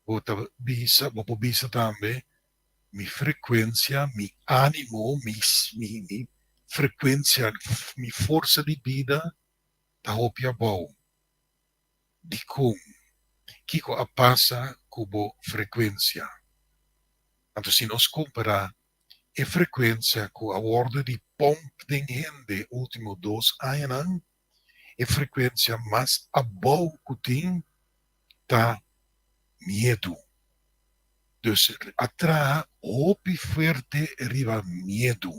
bo ta bisa, bo por bisa tambe, mi frekuensia, mi animo, mi mi frekuensia, mi forsa di bida ta hopi abou. Dikon? Kiko a pasa ku bo frekuensia? Anto si nos kompará E frekuensia ku a wòrdu di pòmp den hende último dos añanan, e frekuensia mas abou ku tin ta miedu. Dus a traha hopi fuerte riba miedu.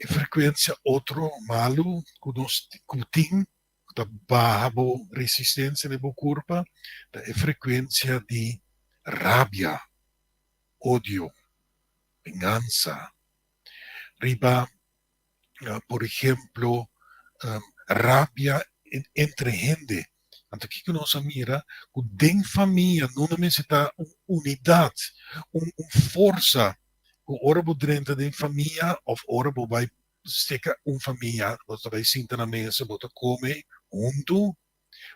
E frekuensia otro malu ku nos ku tin ku ta baha bo resistensia den bo kurpa ta e frekuensia di rabia, odio, vengansa. Riba por ehemplo rabia entre hende. Anto kiko nos a mira? Ku den famia no ta mester ta un unidat, un forsa ku ora bo drenta den famia òf ora bo bai seka un famia, bo ta bai sinta na mesa, bo ta kome huntu,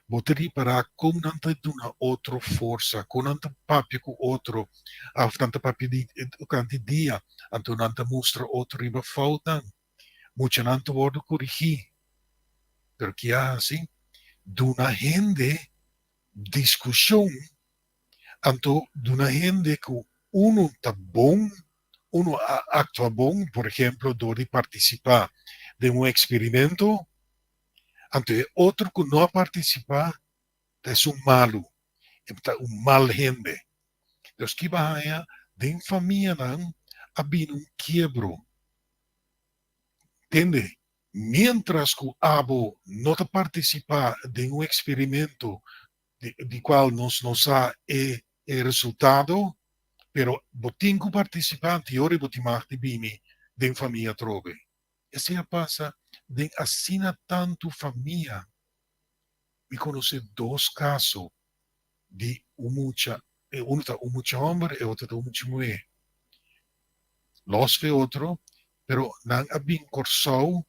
bo ta ripará kon nan ta duna otro forsa, kon nan ta papia ku otro, òf nan ta papia di tokante dia, anto nan ta mustra otro riba foutnan. Muchanan ta wòrdu korigí, pero ki a hasi? Duna hende diskushon, anto duna hende ku unu ta bon, unu a aktua bon, por ehemplo dor di partisipá den un eksperimento, anto e otro ku no a partisipá ta esun malu, e ta un mal hende. Entonces ki bo a haña? Den famianan a bini un kiebro. Tende, mientras ku abo no ta partisipá den un eksperimento di di kual nos no sa e e resultado, pero bo tin ku partisipá anto yori bo tin mag di bini den famia atrobe. Esei a pasa den asina tantu famia. Mi konosé dos kaso di un mucha, e unu ta un mucha hòmber, e otro ta un mucha muhé. Lòs fe otro, pero nan a bin Kòrsou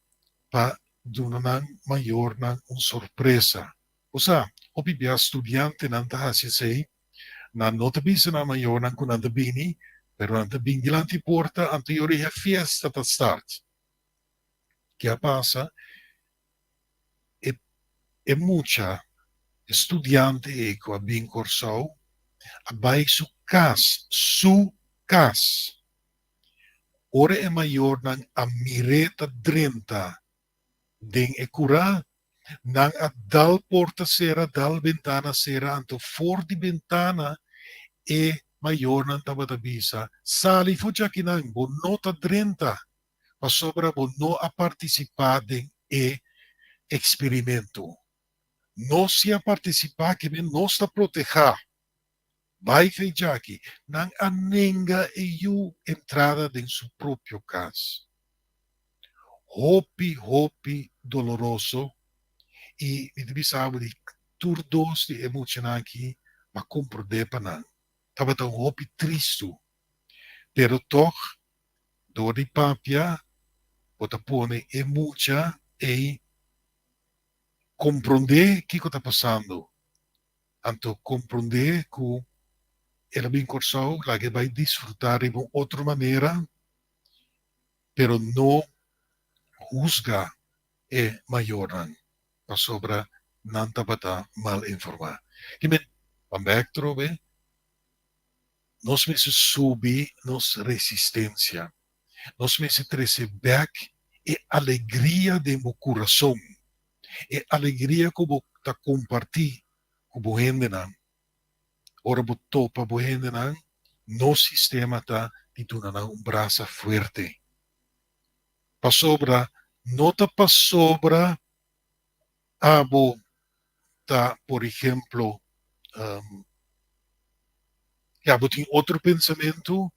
pa duna nan mayornan un sorpresa. Bo sa, hopi bia studiantenan ta hasi esei, nan no ta bisa nan mayornan ku nan ta bini, pero nan ta bin dilanti porta anto e ora e fiesta ta start. Ke a pasa? E. E mucha, e studiante ei ku a bin Kòrsou, a bai su kas, su kas. Ora e mayornan a mir'é ta drenta den e kurá, nan a dal porta sera, dal bentana sera, anto for di bentana e mayornan tabata bisa, Sali for djakinan, bo no ta drenta, pasobra bo no a partisipá den e eksperimento. Nos si a partisipá, ke men nos ta protehá. Bai fe djaki, nan a nenga e yu entrada den su propio kas. Hopi, hopi doloroso i mi ta bisa bo di tur dos di e muchanan aki m'a komprondé pa nan. Tabata un hopi tristu, pero tòg dor di papia bo ta pone e mucha ei komprondé kiko ta pasando. Anto komprondé ku el a bin Kòrsou, laga e bai disfrutá riba un otro manera, pero no husga e mayornan pasobra nan tabata mal informá. Kimen, ban bèk trobe, nos mester subi nos resistensia, nos mester trese bèk e alegria den bo kurason. E alegria ku bo ta kompartí ku bo hendenan. Ora bo topa bo hendenan, nos sistema ta di duna nan un brasa fuerte. Pasobra no ta pasobra abo ta, por ehemplo, ya bo tin otro pensamentu,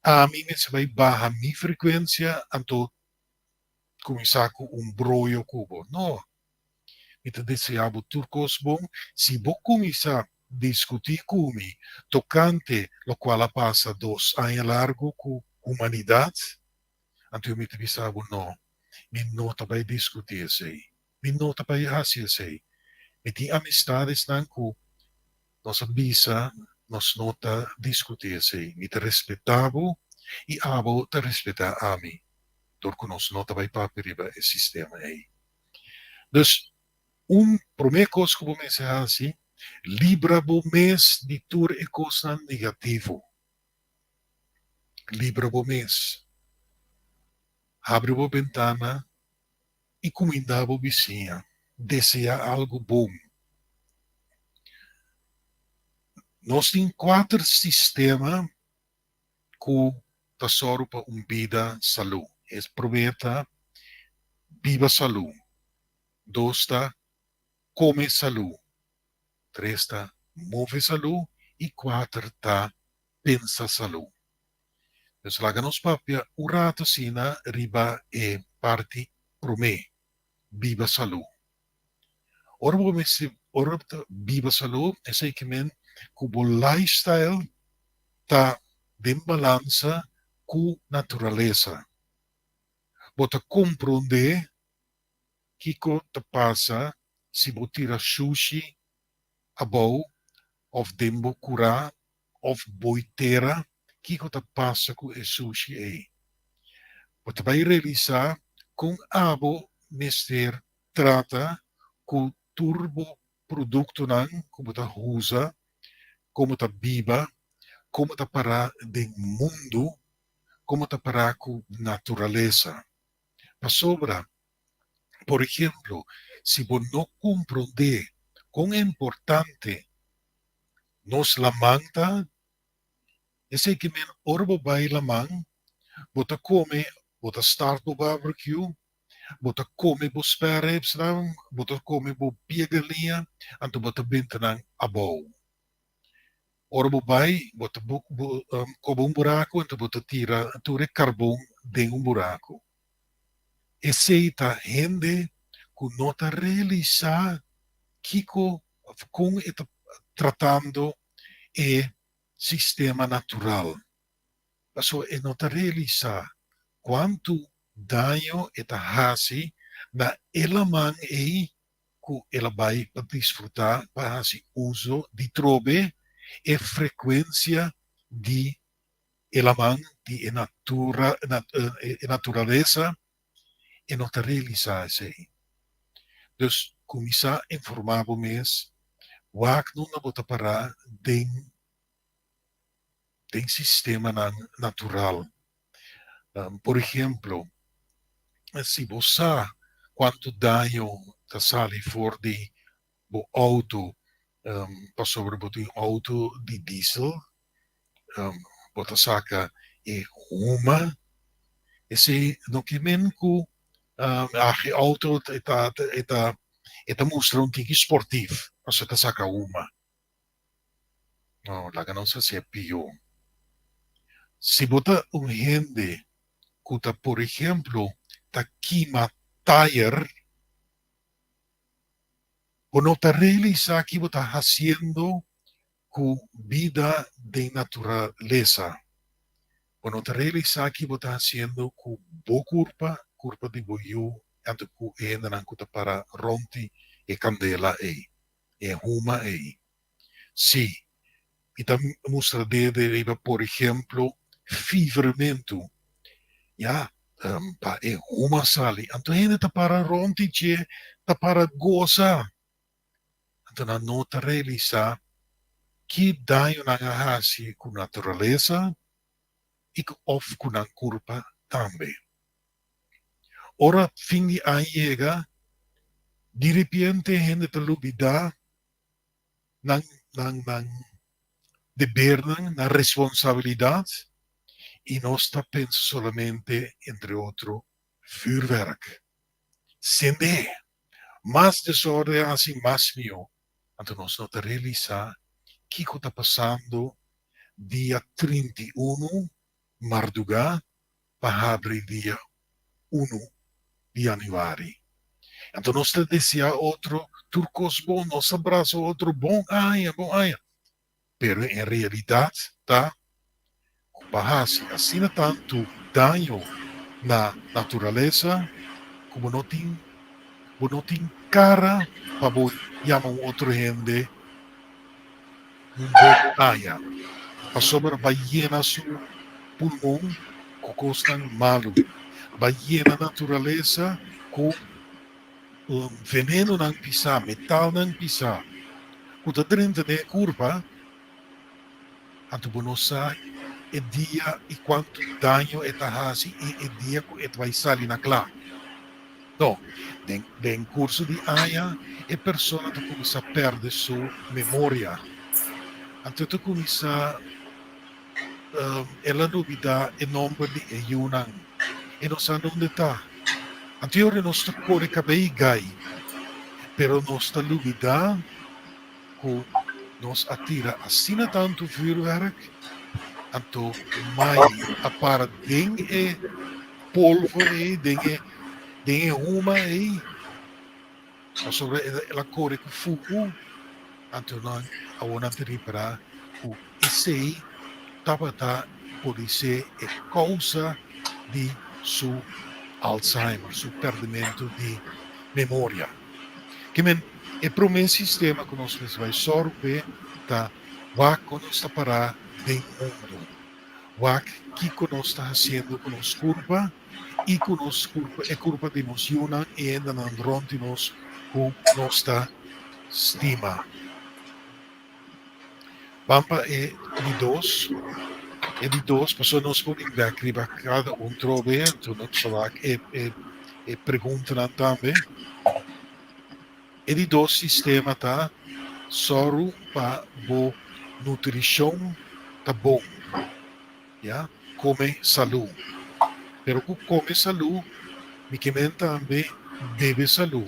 ami mester bai baha mi frekuensia, anto kuminsá ku un broyo ku bo. No. Mi ta deseá bo tur kos bon. Si bo kuminsá diskutí ku mi tokante lokual a pasa dos aña largu ku humanidat, anto mi ta bisa bo no, mi no ta bai diskutí esei. Mi no ta bai hasi esei. Mi tin amistadesnan ku nos a bisa nos no ta diskutí esei. Mi ta respetá bo i abo ta respetá ami dor ku nos no ta bai papia riba e sistema ei. Dus un promé kos ku bo mester hasi, libra bo mes di tur e kosnan negativo. Libra bo mes. Habri bo bentana i kumindá bo bisiña. Deseá algu bon. Nos tin kuater sistema ku ta sòru pa un bida salú. E promé ta biba salú, dos ta kome salú, tres ta move salú i kuater ta pensa salú. Dus laga nos papia un ratu asina riba e parti promé, biba salú. Ora bo mester, ora bo ta biba salú, esei ke men ku bo lifestyle ta den balansa ku naturalesa. Bo ta komprondé kiko ta pasa si bo tira shushi abou òf den bo kurá òf boi tera, kiko ta pasa ku e sushi ei. Bo ta bai realisá kon abo mester trata ku tur bo produktonan ku bo ta usa, kon bo ta biba, kon bo ta pará den mundu, kon bo ta pará ku naturalesa. Pasobra, por ehemplo, si bo no komprondé kon importante nos laman ta, esei ke men ora bo bai laman, bo ta kome, bo ta start bo barbecue, bo ta kome bo spare ribsnan, bo ta kome bo pia galiña, anto bo ta benta nan abou. Ora bo bai, bo ta koba un buraku, anto bo ta tira tur e karbon den un buraku. Esei ta hende ku no ta realisá kiko òf kon e ta tratando e sistema natural. Pasobra e no ta realisá kuantu daño e ta hasi na e laman ei ku el a bai pa disfrutá, pa hasi uso di trobe e frekuensia di e laman, di e natura, e naturalesa, e no ta realisá esei. Dus. Kuminsá informá bo mes, wak nunda bo ta pará den den sistemanan natural. Por ehemplo, si bo sa kuantu daño ta sali for di bo outo pasobra bo tin outo di diesel, bo ta saka e huma, esei no ke men ku e outo e ta e ta e ta mustra un tiki sportief pasobra e ta saka huma. No, laga nos hasié pió. Si bo ta un hende ku ta por ehemplo ta kima tayer, bo no ta realisá ki bo ta hasiendo ku bida den naturalesa. Bo no ta realisá ki bo ta hasiendo ku bo kurpa, kurpa di bo yu, anto ku e hendenan ku ta para rònt di e kandela ei, e huma ei. Sí, mi ta mustra dede riba, por ehemplo, fivermentu. Ya, pa e huma sali, anto hende ta para rònt di dje, ta para gosa. Anto nan no ta realisá ki daño nan a hasi ku naturalesa i ku òf ku nan kurpa tambe. Ora fin di aña yega, di repente hende ta lubidá nan nan nan debernan, nan responsabilidat i nos ta pensa solamente entre otro vürwèrk. Sendé! Mas desorden hasi mas mihó. Anto nos no ta realisá kiko ta pasando dia 31 mardugá pa habri dia unu di yanüari. Anto nos ta deseá otro tur kos bon, nos ta brasa otro bon aña, bon aña. Pero en realidat ta ku pa hasi asina tantu daño na naturalesa ku bo no tin bo no tin kara pa bo yama un otro hende un bon aña pasobra ba yena su pulmon ku kosnan malu, ba yena naturalesa ku venenonan pisá, metalnan pisá ku ta drenta den e kurpa, anto bo no sa e dia i kuantu daño e ta hasi i e dia ku e ta bai sali na kla. No, den den kurso di aña e persona ta kuminsá pèrdè su memoria, anto e ta kuminsá el a lubidá e nòmber di e yunan, e no sa nunde ta. Anto e ora nos ta kore kabei gai, pero nos ta lubidá ku nos a tira asina tantu vürwèrk, anto mai a para den e polvo ei, den e den e huma ei, pasobra el a kore ku fuku, anto nan awor nan ta ripará ku esei tabata podisé e kousa di su Alzheimer, su pèrdimentu di memoria. Ke men, e promé sistema ku nos mester bai sòru p'e ta wak kon nos ta pará den mundu, wak kiko nos ta hasiendo ku nos kurpa i ku nos kurpa, e kurpa di nos yunan i hendenan rònt di nos ku nos ta stima. Ban pa e di dos, e di dos pasobra nos por bin bek riba kada un trobe, anto nos ta wak e e e preguntanan tambe. E di dos sistema ta sòru pa bo nutrishon ta bon, ya, kome salú. Pero ku kome salú mi ke men tambe bebe salú.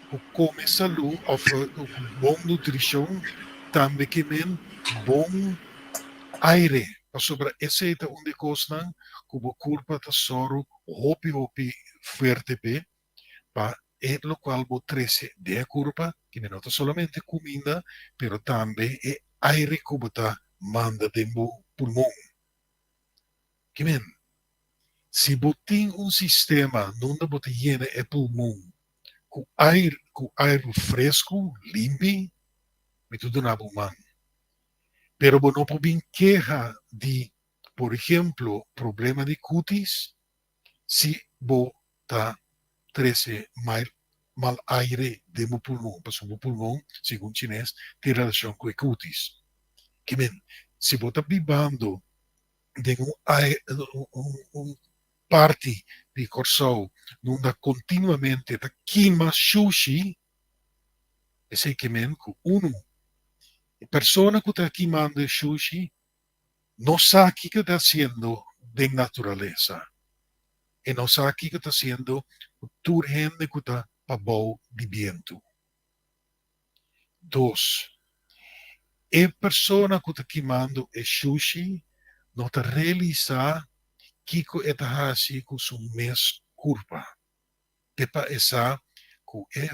Ku kome salú òf ku bon nutrishon tambe ke men bon aire, pasobra esei ta un di e kosnan ku bo kurpa ta sòru hopi hopi fuerte p'e, pa e lokual bo trese den e kurpa, ki no ta solamente kuminda, pero tambe e aire ku bo ta manda den bo pulmon. Ki men, si bo tin un sistema nunda bo ta yena e pulmon ku air ku airu fresku, limpi, mi ta duna bo man. Pero bo no por bin keha di, por ehemplo, problema di kutis si bo ta trese mal mal aire den bo pulmon, pasobra bo pulmon, segun chines, tin relashon ku e kutis. Ke men, si bo ta bibando den un un parti di Kòrsou nunda kontinuamente ta kima shushi, esei ke men ku unu, e persona ku ta kimando e shushi no sa kiko e ta hasiendo den naturalesa. E no sa kiko ta hasiendo ku tur hende ku ta pabou di bientu. Dos, e persona ku ta kimando e shushi no ta realisá kiko e ta hasi ku su mes kurpa. Te pa e sa ku e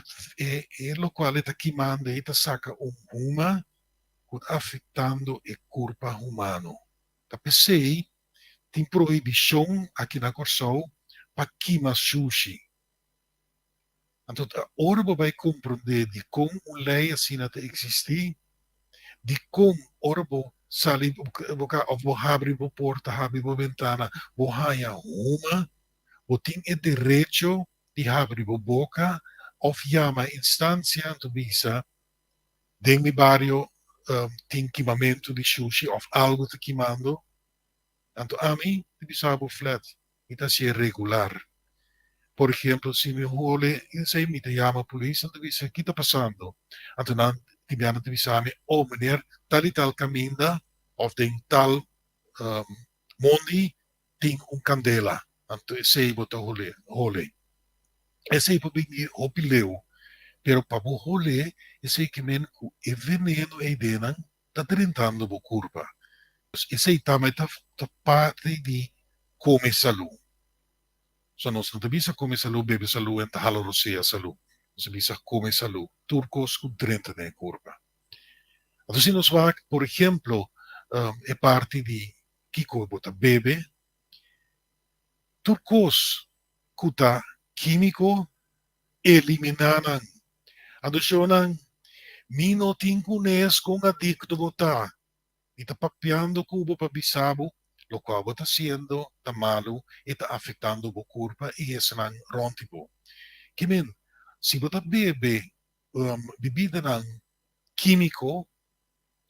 e lokual e ta kimando ei ta saka un huma ku ta afektando e kurpa humano. Ta p'esei tin prohibishon aki na Kòrsou pa kima shushi. Anto ta ora bo bai komprondé dikon un lei asina ta eksistí, dikon ora bo sali bo ka òf bo habri bo porta, habri bo bentana, bo haña huma, bo tin e derecho di habri bo boka òf yama instansia anto bisa, Den mi bario tin kimamentu di shushi òf algu ta kimando, anto ami ta bisa bo flat, mi ta hasié regular. Por ehempel, si mi hole esei mi ta yama polis anto bisa ki ta pasando, anto nan tin biaha nan ta bisa mi, oh meneer tal i tal kaminda òf den tal mondi tin un kandela, anto esei bo ta hole hole. Esei por bini hopi leu, pero pa bo hole esei ke men ku e veneno ei denan ta drentando bo kurpa. Esei tambe ta ta parti di kome salú. So nos no ta bisa kome salú, bebe salú en ta hala rosea salú. Nos ta bisa kome salú, tur kos ku drenta den e kurpa. Anto si nos wak por ehemplo e parti di kiko bo ta bebe, tur kos ku ta kímiko, eliminá nan. Anto mi no tin kunes kon adikto bo ta. Mi ta papiando ku bo pa bisa bo lokual bo ta hasiendo ta malu i ta afektando bo kurpa i esnan rònt di bo. Ke men, si bo ta bebe bibidanan kímiko,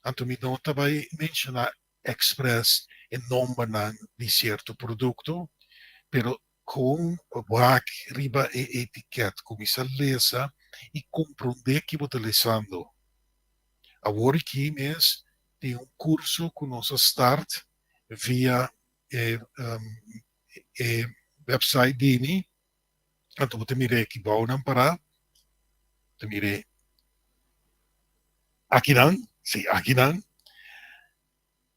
Anto mi no ta bai menshoná èksprès e nòmbernan di sierto produkto, pero kon wak riba e etikèt, kuminsá lesa i komprondé ki bo ta lesando. Awor aki mes tin un kurso ku nos a start via e e website di mi, anto bo ta mira e kibounan pará, bo ta mira e akinan, si akinan,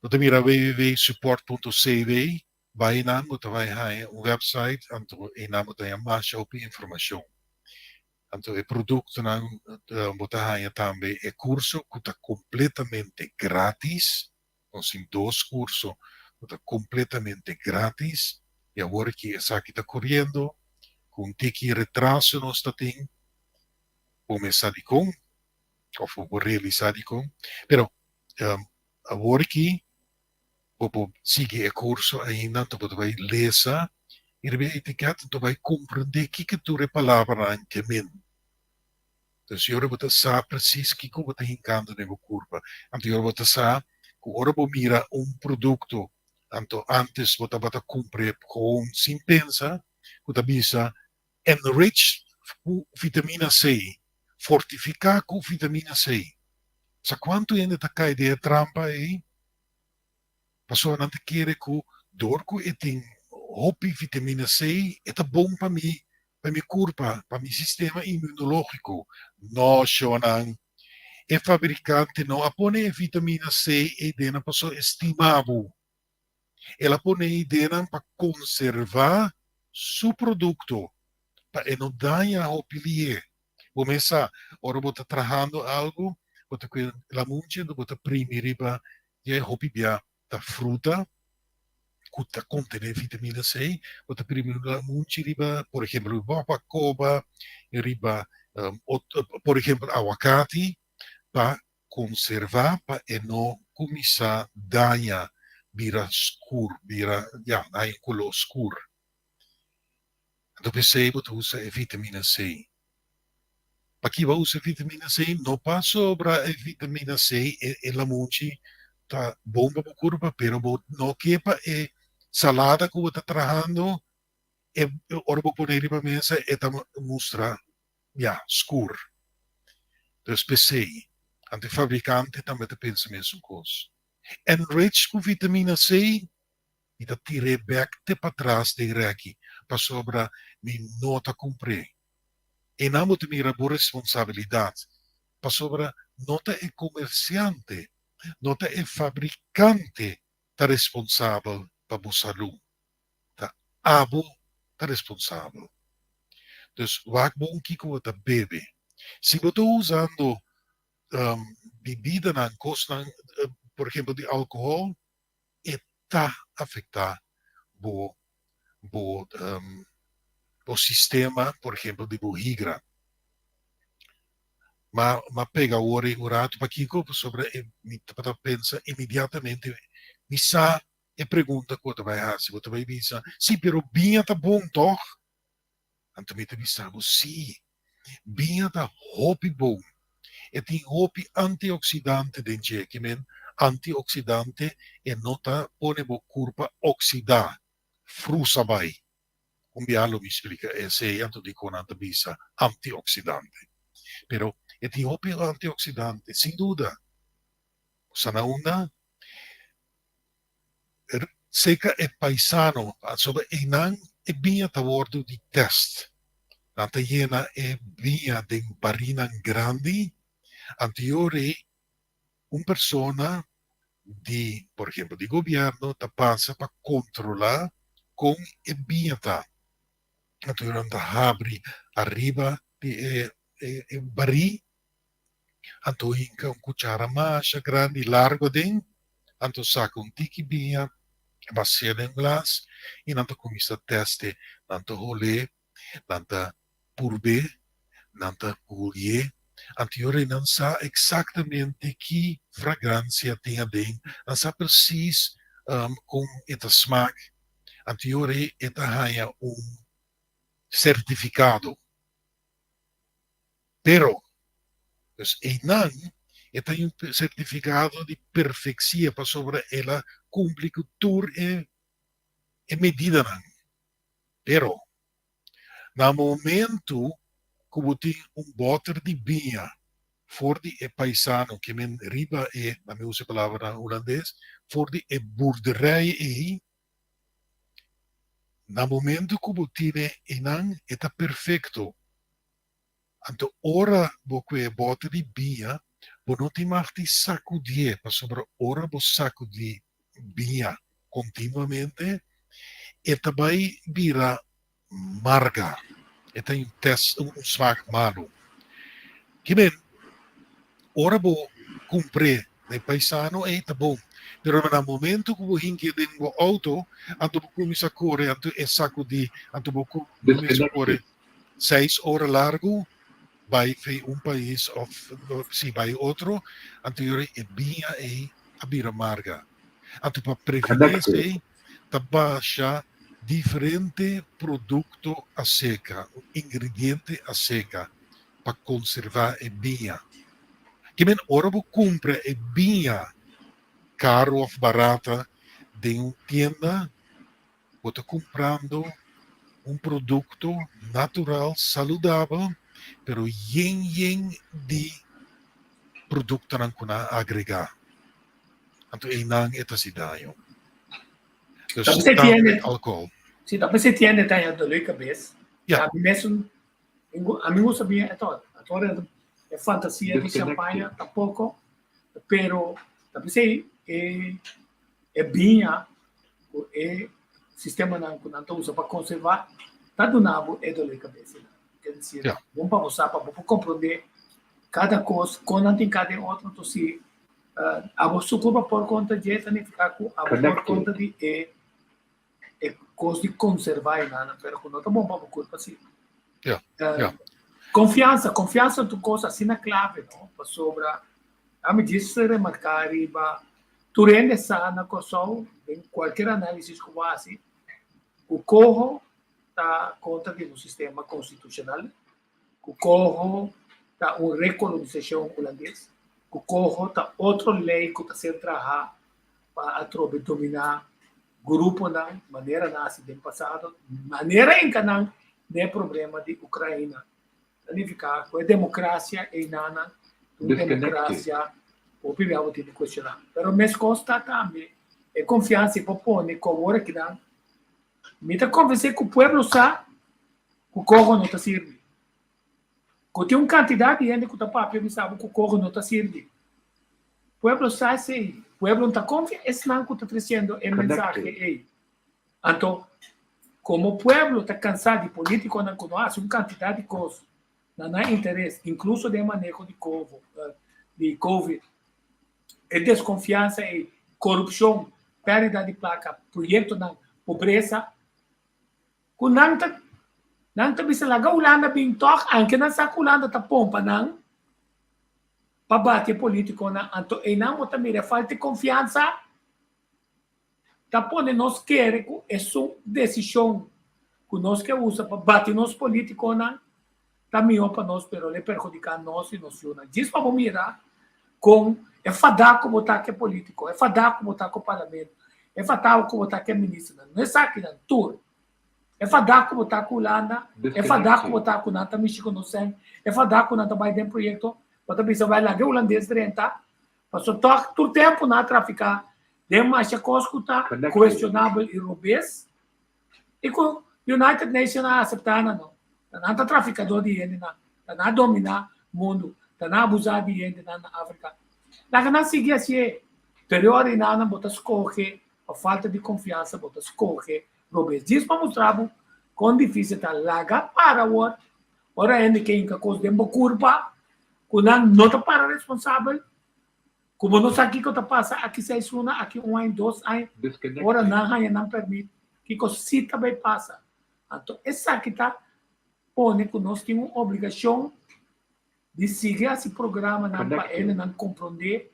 bo ta mira www.support.cw, bai einan bo ta bai haña un website, anto einan bo ta haña masha hopi informashon. Anto e produktonan bo ta haña tambe e kurso ku ta kompletamente gratis. Nos tin dos kurso ku ta kompletamente gratis i awor ki esaki ta koriendo ku un tiki retraso nos ta tin bo mes sa dikon òf bo por realisá dikon pero awor ki bo por sigui e kurso ainda anto bo ta bai lesa i riba e etikèt anto bai komprendé kiko tur e palabranan ke men. Entonces ora bo ta sa precies kiko bo ta hinkando den bo kurpa. Anto ora bo ta sa ku ora bo mira un produkto, anto antes bo tabata kumpr'e gewoon sin pensa, ku ta bisa enriched ku vitamina C, fortifiká ku vitamina C. Sa kuantu hende ta kai den e trampa ei? Pasobra nan ta kere ku dor ku e tin hopi vitamina C e ta bon pa mi, pa mi kurpa, pa mi sistema inmunológiko. No, shownan. E fabrikante no a pone e vitamina C ei den nan pasobra e stima bo. El a pone ei den nan pa konservá su produkto, pa e no daña hopi lié. Bo mes sa, ora bo ta trahando algu, bo ta kue lamunchi anto bo ta primi riba dje hopi bia ta fruta ku ta kontené vitamina C, bo ta primi lamunchi riba por ehempel riba babakoba, riba por ehempel awakati pa konservá pa e no kuminsá daña bira skur bira ya haña un koló skur. Anto p'esei bo ta usa e vitamina C. Paki bo usa vitamina C? No pasobra e vitamina C, e lamunchi ta bon pa bo kurpa, pero bo no ke pa e salada ku bo ta trahando, e ora bo pone riba mesa e ta mustra ya skur. Dus p'esei, anto e fabrikante tambe ta pensa mesun kos. Enrich ku vitamina C, mi ta tir'é bèk te patras den rèki, pasobra mi no ta kumpr'é. Einan bo ta mira bo responsabilidat, pasobra no ta e komersiante, no ta e fabrikante ta responsabel pa bo salú, ta abo ta responsabel. Dus wak bon kiko bo ta bebe. Si bo ta usando bibidanan, kosnan, por ehempel di alkohòl, e ta afektá bo bo bo sistema, por ehempel di bo higra. Ma ma pega awor ei un ratu pakiko pasobra e mi tabata pensa inmediatamente mi sa e pregunta ku bo ta bai hasi, bo ta bai bisa, si pero biña ta bon tòg? Anto mi ta bisa bo, sí, biña ta hopi bon. E tin hopi antioksidante den dje. Ki men antioksidante? E no ta pone bo kurpa oksidá, frusa bai. Un bia lo mi splika esei anto dikon nan ta bisa antioksidante. Pero e tin hopi antioksidante, sin duda. Bo sa na unda? Seka e paisano pasobra einan e biña ta wordo di test. Nan ta yena e biña den barinan grandi, anteori un persona di por ehempel di gobierno ta pasa pa controla con e biña ta. Anto nan ta habri ariba di e bari. Anto hinka un kuchara masha grandi largu aden, anto saka un tiki biña, basia den un glas i nan ta kuminsá tèst'e. Nan ta hol'é, nan ta purb'é, nan ta huli'é. Anto e ora ei nan sa eksaktamente ki fragransia tin aden, nan sa presis kon e ta smak. Anto e ora ei e ta haña un sertifikado. Pero, pues einan e ta un sertifikado di perfeksia pasobra el a kumpli ku tur e e medidanan. Pero, na momentu ku bo tin un bòter di biña for di e paisano ke men riba e, na mi usa e palabra na hulandes, for di e boerderij ei, na momentu ku bo tine einan e ta perfekto. Anto ora bo kue e bote di biña, bo no tin mag di sakudié, pasobra ora bo sakudí biña kontinuamente, e ta bai bira marga, e ta un test, un smaak malu. Kimen, ora bo kumpr'é na e paisano ei ta bon, pero na momento ku bo hinkié den bo outo, anto bo kuminsá kore, anto e sakudí, anto bo kuminsá kore. Seis ora largu bai fei un pais of si bai otro, anto yori e biña ei a bira marga. Anto pa prevení esei ta basha diferente produkto aseka, ingrediente aseka pa konservá e biña. Ke men ora bo kumpra e biña karu of barata den un tienda, Bo ta kumprando un produkto natural, saludabel, pero yen yen di produktonan ku nan a agregá. Anto einan e ta hasi daño. Dus tambe alkohol. Si, ta p'esei tiende ta haña dolor di kabes. Ja. Ami mesun, ami gusta bien eto, ato e fantasia di champaña tampoco, pero ta p'esei e E biña ku e sistemanan ku nan ta usa pa konservá ta duna bo e dolor di kabesa. Ker desir, bon pa bo sa, pa bo por komprondé kada kos, kon nan tin kada den otro. Enton si abo su kurpa por konta dje, ta nifiká ku abo por konta di e e kos di konservá e nan, pero ku no ta bon pa bo kurpa si. Konfiansa, konfiansa ta un kos asina klave, no? Pasobra ami djis remarká riba Tur hende sa na Kòrsou, den kualker análisis ku bo hasi, ku koho ta kontra di nos sistema konstitushonal, ku koho ta un rekolonisashon hulandes, ku coho ta otro lei ku ta ser trahá pa atrobe dominá gruponan manera nan hasi den pasado, manera inka nan den e problema di Ukraina. Ta nifiká ku e demokrasia einan ta un demokrasia ku hopi bia bo tin di kuestioná. Pero meskos ta tambe e konfiansa i por pone ku awor akinan mi ta konvensé ku pueblo sa ku koho no ta sirbi. Ku tin un kantidat di hende ku ta papia bisa bo ku koho no ta sirbi. Pueblo sa esei. Pueblo no ta konfia esnan ku ta tresiendo e mensahe ei. Anto, komo pueblo ta kansá di polítikonan ku no hasi un kantidat di kos na nan interes, inkluso den maneho di kovo, di covid, e deskonfiansa ei, korupshon, pèrdida di plaka, proyektonan, pobresa, Ku nan ta nan ta bisa laga Hulanda bin tòg anke nan sa ku Hulanda ta pompa nan pa bati e politikonan anto einan bo ta mira e falta di konfiansa ta pone nos kere ku esun desishon ku nos ke usa pa bati nos politikonan ta mihó pa nos pero lo e perhudiká nos i nos yunan. Djis pa bo mira kon e fadá ku bo ta ku e polítiko, e fadá ku bo ta ku parlamento, e fadá ku bo ta ku e ministernan, no esakinan tur. E fadá ku bo ta ku Hulanda, e fadá ku bo ta ku nan ta mishi ku nos sèn, e fadá ku nan ta bai den proyekto, bo ta bisa bai laga e hulandes drenta, pasobra tòg tur tempu nan a trafiká den masha kos ku ta kuestionabel i robes. I ku United Nation a aseptá nan no. Ta nan ta trafikadó di hendenan, ta nan a dominá mundu, ta nan a abusá di hendenan na Afrika. Laga nan sigui hasié. Pero ora i nan bo ta skohe pa falta di konfiansa bo ta skohe robes. Djis pa mustra bo kon difísil ta. Laga para awor ora hende ke hinka kos den bo kurpa ku nan no ta para responsabel. Ku bo no sa kiko ta pasa aki seis luna, aki un aña, dos aña, ora nan haña nan pèrmit, kiko sí ta bai pasa. Anto esaki ta pone ku nos tin un obligashon di sigui hasi programanan pa hendenan komprondé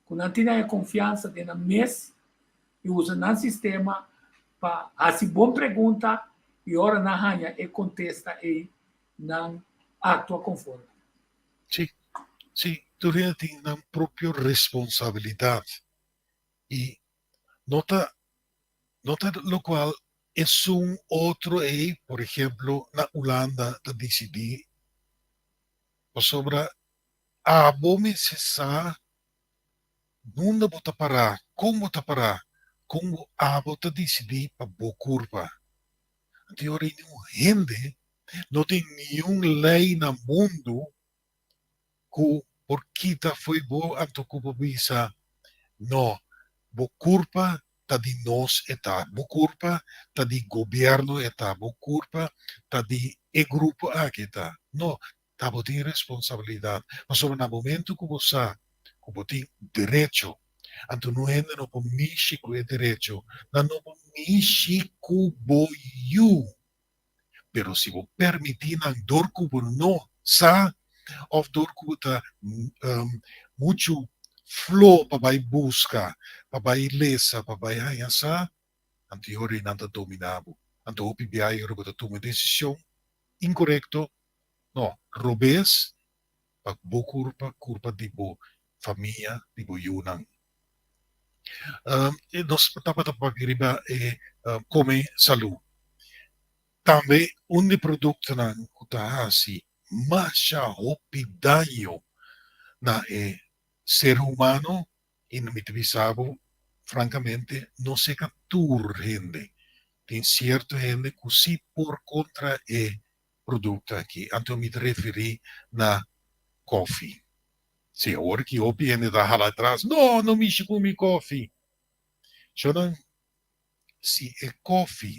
ku nan tin haña konfiansa den nan mes i usa nan sistema pa hasi bon pregunta i ora nan haña e kontesta ei nan aktua konforme. Sí, sí, tur hende tin nan propio responsabilidad y no ta no ta locual esun otro ey, por ejemplo, na Hulanda ta dicidi pasobra abo mester sa nunda bo ta para, con bo ta para, con bo abo ta dicidi pa bo curpa. Anto ora niun hende no tin niun lei na mundu ku por kita fo'i bo anto ku bo bisa, No, bo kurpa ta di nos e ta, bo kurpa ta di gobièrnu e ta, bo kurpa ta di e grupo aki e ta. No, ta bo tin responsabilidat. Pasobra na momentu ku bo sa ku bo tin derecho, anto no hende no por mishi ku e derecho, nan no por mishi ku bo yu. Pero si bo permití nan dor ku bo no sa òf dor ku bo ta muchu flo pa bai buska, pa bai lesa, pa bai haña sa, anto e ora ei nan ta dominá bo. Anto hopi biaha e ora bo ta tuma e desishon inkorekto, no, robes, pa bo kurpa, kurpa di bo famia, di bo yunan. Nos tabata papia riba e kome salú. Tambe un di produktonan ku ta hasi masha hopi daño na e ser humano i mi ta bisa bo frankamente no seka tur hende, tin sierto hende ku si por kontra e produkto aki, anto mi ta referí na kòfi. Si awor ki hopi hende ta hala atras, no, no mishi ku mi kofi. Shornan, si e kofi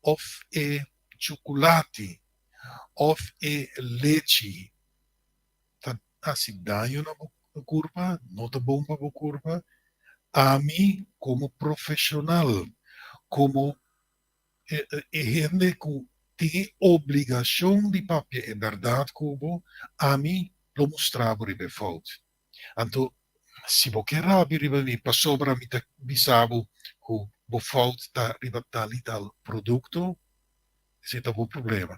of e chukulati of e lechi ta hasi daño na bo kurpa, no ta bon pa bo kurpa, ami komo profeshonal, komo e hende ku tin e obligashon di papia e bèrdat ku bo, ami lo mustra bo riba e fout. Anto, si bo ke rabia riba mi pasobra mi ta bisa bo ku bo fout ta riba tal i tal produkto, esei ta bo problema.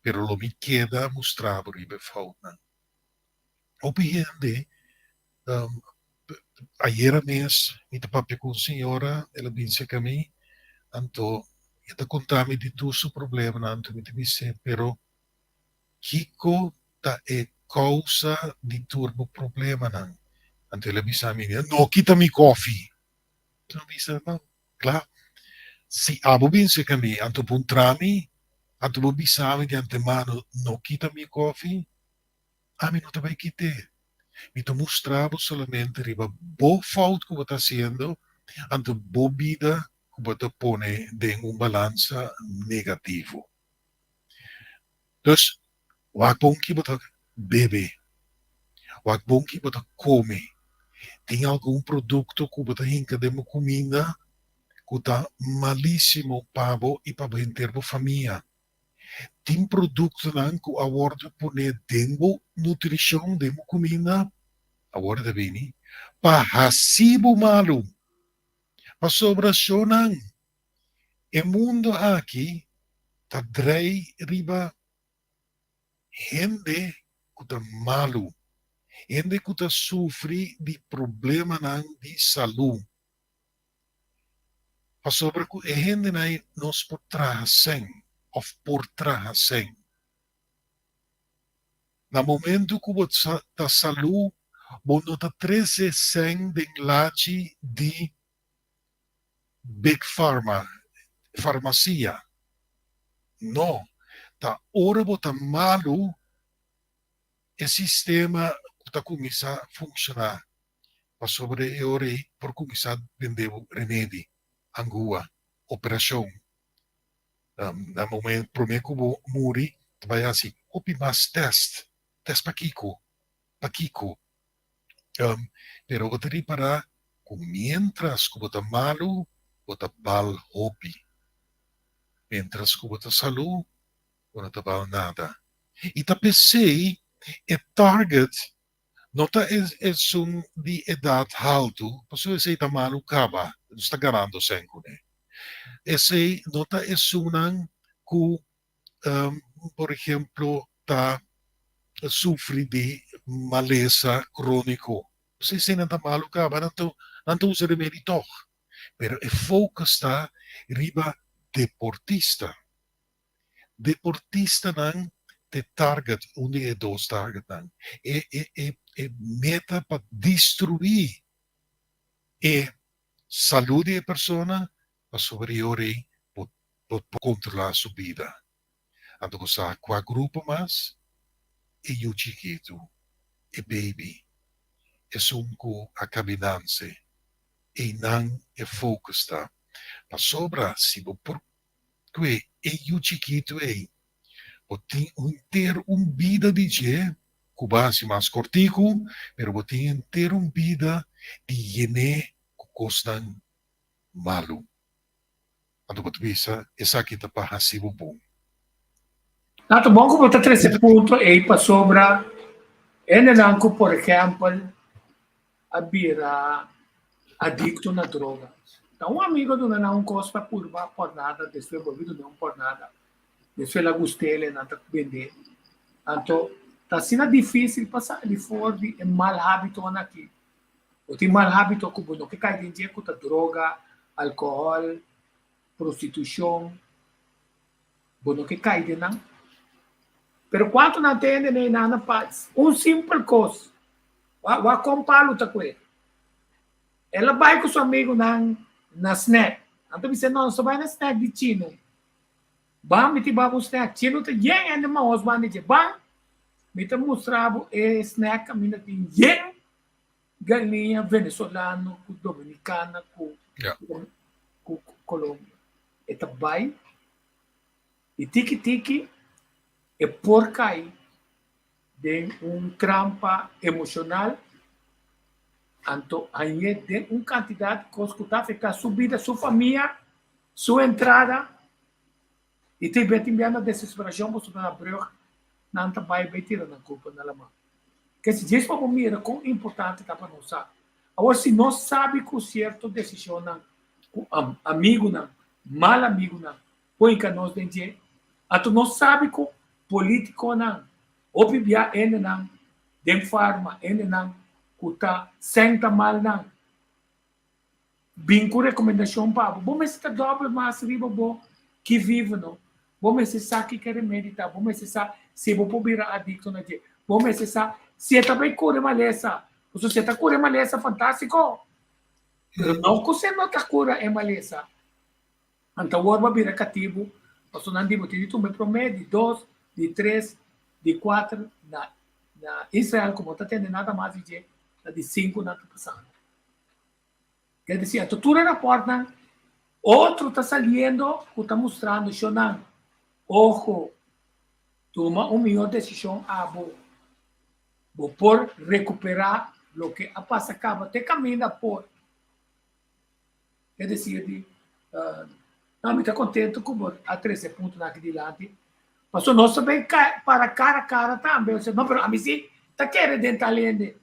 Pero lo mi keda mustra bo riba e foutnan. Hopi hende, ayera mes mi ta papia ku un señora, el a bin serka mi, anto e ta konta mi di tur su problemanan, anto mi ta bis'é, pero kiko ta e kousa di tur bo problemanan? Anto el a bisa mi, no kita mi kofi. Mi bisa, no, kla, si abo bin serka mi, anto puntra mi, anto bo bisa mi di antemano, no kita mi kofi, Ami no ta bai kit'é. Mi ta mustra bo solamente riba bo fout ku bo ta hasiendo, anto bo bida ku bo ta pone den un balansa negativo. Dus, wak bon ki bo ta bebe, wak bon ki bo ta kome. Tin algun produkto ku bo ta hinka den bo kuminda ku ta malisimo pa bo i pa bo henter bo famia. Tin produktonan ku a wòrdu poné den bo nutrishon, den bo kuminda, awor ta bini pa hasi bo malu. Pasobra shonnan, e mundu aki ta drei riba hende ku ta malu, hende ku ta sufri di problemanan di salú. Pasobra ku e hendenan ei nos por traha sèn òf por traha sèn. Na momentu ku bo ta salú, bo no ta trese sèn den lachi di Big Pharma, farmasia. No, ta ora bo ta malu e sistema ku ta kuminsá funshoná. Pasobra e ora ei por kuminsá bende bo remedi, angua, operashon. Na momento promé ku bo muri ta bai hasi hopi mas tèst. Tèst pa kiko? Pa kiko? Pero bo ta ripará ku miéntras ku bo ta malu bo ta bal hopi. Miéntras ku bo ta salú bo no ta bal nada. I ta p'esei e target No ta esun di edat haltu, pasobra esei ta malu kaba, nos ta ganando sèn kuné. Esei no ta esunnan ku, por ehemplo, ta sufri di malesa króniko. Pasobra eseinan ta malu kaba, nan ta nan ta usa remedi tòg. Pero e focus ta riba deportista. Deportistanan t'e target, un di e dos targetnan. E e e e meta pa destruí e salú di e persona pasobra e ora ei bo bo por kontrolá su bida. Anto bo sa kua grupo mas? E yu chikitu, e baby, esun ku a kabinanse. Einan e focus ta. Pasobra si bo por Kue e yu chikitu ei bo tin henter un bida di dje ku bo hasi mas kortiku, pero bo tin henter un bida di yené ku kosnan malu. Anto bo ta bisa esaki ta pa hasi bo bon. Na ta bon ku bo ta trese punto ei pasobra hendenan ku por ehèmpel a bira adicto na droga. Ta un amigo a duna nan un cos pa purba por nada, despues bolbe duna un por nada. Despues el a gust'el e nan ta bende. Anto ta asina dificil pa sali for di e mal habitonan aki. Bo tin mal habito cu bo no ke cay den dje cu ta droga, alcohol, prostitucion. Bo no ke kai den nan. Pero kuantu nan tende nei nan na pa un simpel kos. Wa wa kon Palu ta kue. El a bai ku su amigunan na snack. Nan ta bisa, no, nos ta bai na snack di chino. Ban, mi ta hiba bo un snack. Chino ta yen hende mahos banda dje. Ban, mi ta mustra bo e snack kaminda tin yen galiña venezolano ku dominicana ku ku Colombia. E ta bai i tiki tiki e por kai den un trampa emoshonal, anto hañ'é den un kantidat di kos ku ta afektá su bida, su famia, su entrada i te bia tin bia na desesperashon pasobra na brug nan ta bai bai tira nan kulpa na laman. Kesi djes pa bo mira kon importante ta pa nos sa. Awor si nos sabi ku sierto desishonnan ku amigunan, mal amigunan, por hinka nos den dje, anto nos sabi ku. Polítikonan, hopi bia hendenan den farma, hendenan ku ta sèn ta mal nan, bin ku rekomendashon pa bo. Bo mester ta dòbel mas riba bo ki vive no. Bo mester sa kiko e remedi ta, bo mester sa si bo por bira adikto na dje, bo mester sa si e ta bai kura e malesa. Pasobra si e ta kura e malesa, fantástiko. Pero no ku si e no ta kura e malesa, anto awor bo a bira katibu, pasobra nan di bo tin di tuma e promé, di dos, di tres, di kuater na na Israel ku bo ta tende nada mas di dje, ta di sinku nan ta pasando. Ker disi, anto tur e rapòrtnan otro ta saliendo ku ta mustrando shonnan, ojo, tuma un mihó desishon abo, bo por rekuperá loke a pasa kaba te kaminda por. Ker desir di, no, mi ta kontento ku bo a trese e puntonan aki dilanti, pasobra nos ta bin para kara kara tambe, no, pero ami si ta kere den tal hende.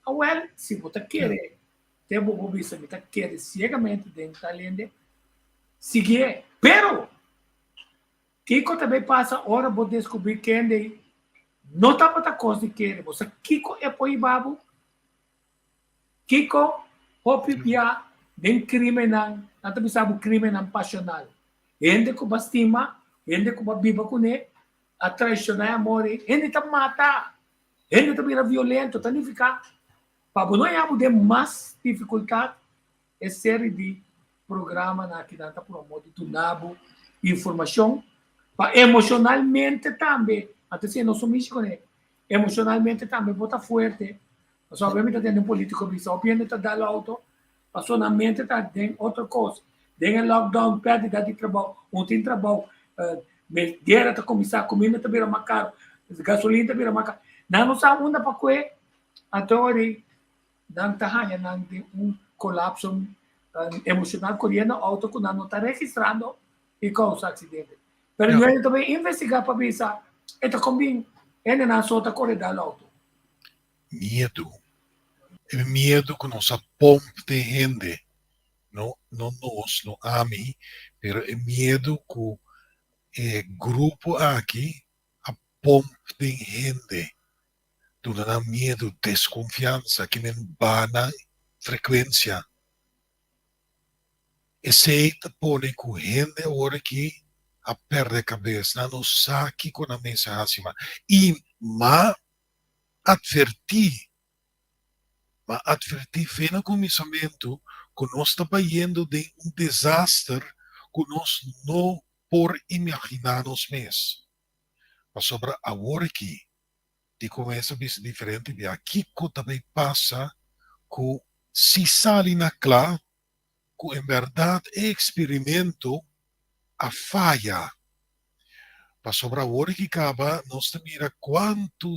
Awel, si bo ta kere, te bo por bisa mi ta kere siegamente den tal hende, siguié. Pero, kiko ta bay pasa ora bo descubrí kende no tabata cos di kere? Bo sa kiko e por hiba bo? Kiko hopi bia den crimennan, nan ta bisa bo crimennan pasional. Hende cu bo a stima, hende cu bo a biba cune, a traiciona e amor ei, hende ta mata. Hende ta bira violento, ta nifiká pa bo no haña bo den mas difikultat e seri di programanan aki nan ta promó di duna bo informashon pa emoshonalmente tambe, anto si e no so mishi kuné, emoshonalmente tambe bo ta fuerte, pasobra awe mi ta tende un polítiko bisa hopi hende ta dal outo pasobra nan mente ta den otro kos, den e lockdown pèrdida di trabou, un tin trabou, guera ta kuminsá, kuminda ta bira mas karu, gasolina ta bira mas karu, nan no sa unda pa kue, anto ora nan ta haña nan den un kolapso emoshonal koriendo outo ku nan no ta registrando i kousa aksidente. Pero yo ta bai investigá pa bisa e ta kombin hendenan so ta kore dal outo. Miedu. E miedu ku nos a pomp den hende. No, no nos, no ami, pero e miedu ku e grupo aki a pomp den hende. Duna nan miedu, deskonfiansa, ki men baha nan frekuensia. Esei ta pone ku hende awor aki a pèrdè kabes. Nan no sa kiko nan mester hasi mas. I m'a atvertí, m'a atvertí fe na kuminsamentu ku nos ta bayendo den un desaster ku nos no por imaginá nos mes. Pasobra awor aki, di kuminsá bisa diferente bia kiko ta bay pasa ku si sali na kla ku en bèrdat e eksperimento a faya. Pasobra awor ki kaba nos ta mira kuantu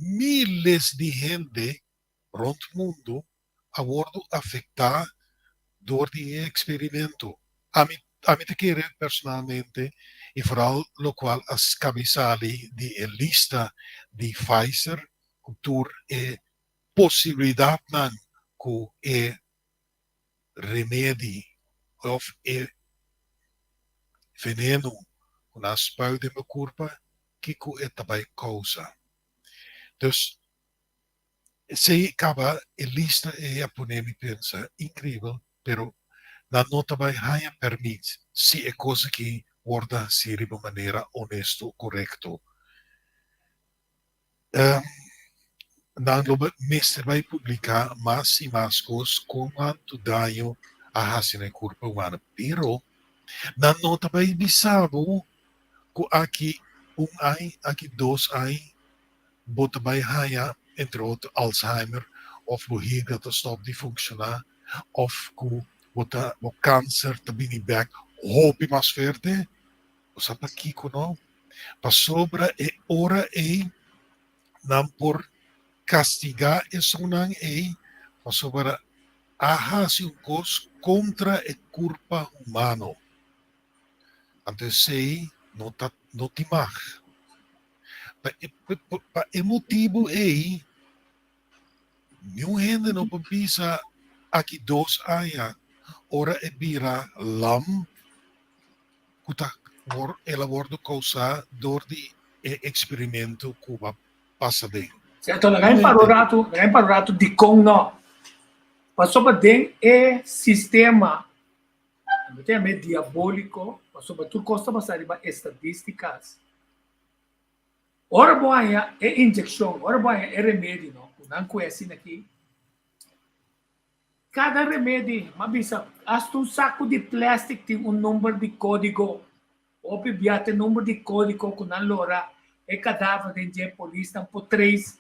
miles di hende rònt mundu a wòrdu afektá dor di e eksperimento. Ami ami ta kere personalmente i foral lokual a skaba i sali di e lista di Pfizer ku tur e posibilidatnan ku e remedi òf e veneno ku nan a spuit den bo kurpa kiko e ta bai kousa. Dus Esei kaba e lista ei a pone mi pensa, Increibel, pero nan no ta bai haña permit si e kos aki wòrdu hasí riba manera honesto, korekto. Nan lo mester bai publiká mas i mas kos kuantu daño a hasi na e kurpa humano. Pero nan no ta bai bisa bo ku aki un aña, aki dos aña bo ta bai haña entre otro Alzheimer of bo hígado ta stòp di funshoná of ku bo ta bo kanser ta bini bèk hopi mas fuerte. Bo sa pakiko no? Pasobra e ora ei nan por kastigá esunnan ei pasobra a hasi un kos kontra e kurpa humano. Anto esei no ta no tin mag. Pa e, pa e motibu ei, niun hende no por bisa aki dos aña ora e bira lam ku ta el a wòrdu kousá dor di. E eksperimento ku bo a pasa den. Sierto, laga mi para un ratu, laga mi para un ratu dikon no. Pasobra den e sistema, mi ta yam'é diabóliko, pasobra tur kos ta basá riba estadístikas. Ora bo haña e inyekshon, ora bo haña e remedi no, ku nan kue asina aki, Kada remedi, m'a bisa, hasta un saku di plastic tin un number di kódigo. Hopi bia ta e number di kódigo ku nan lora e kadaver den dje polisnan por trace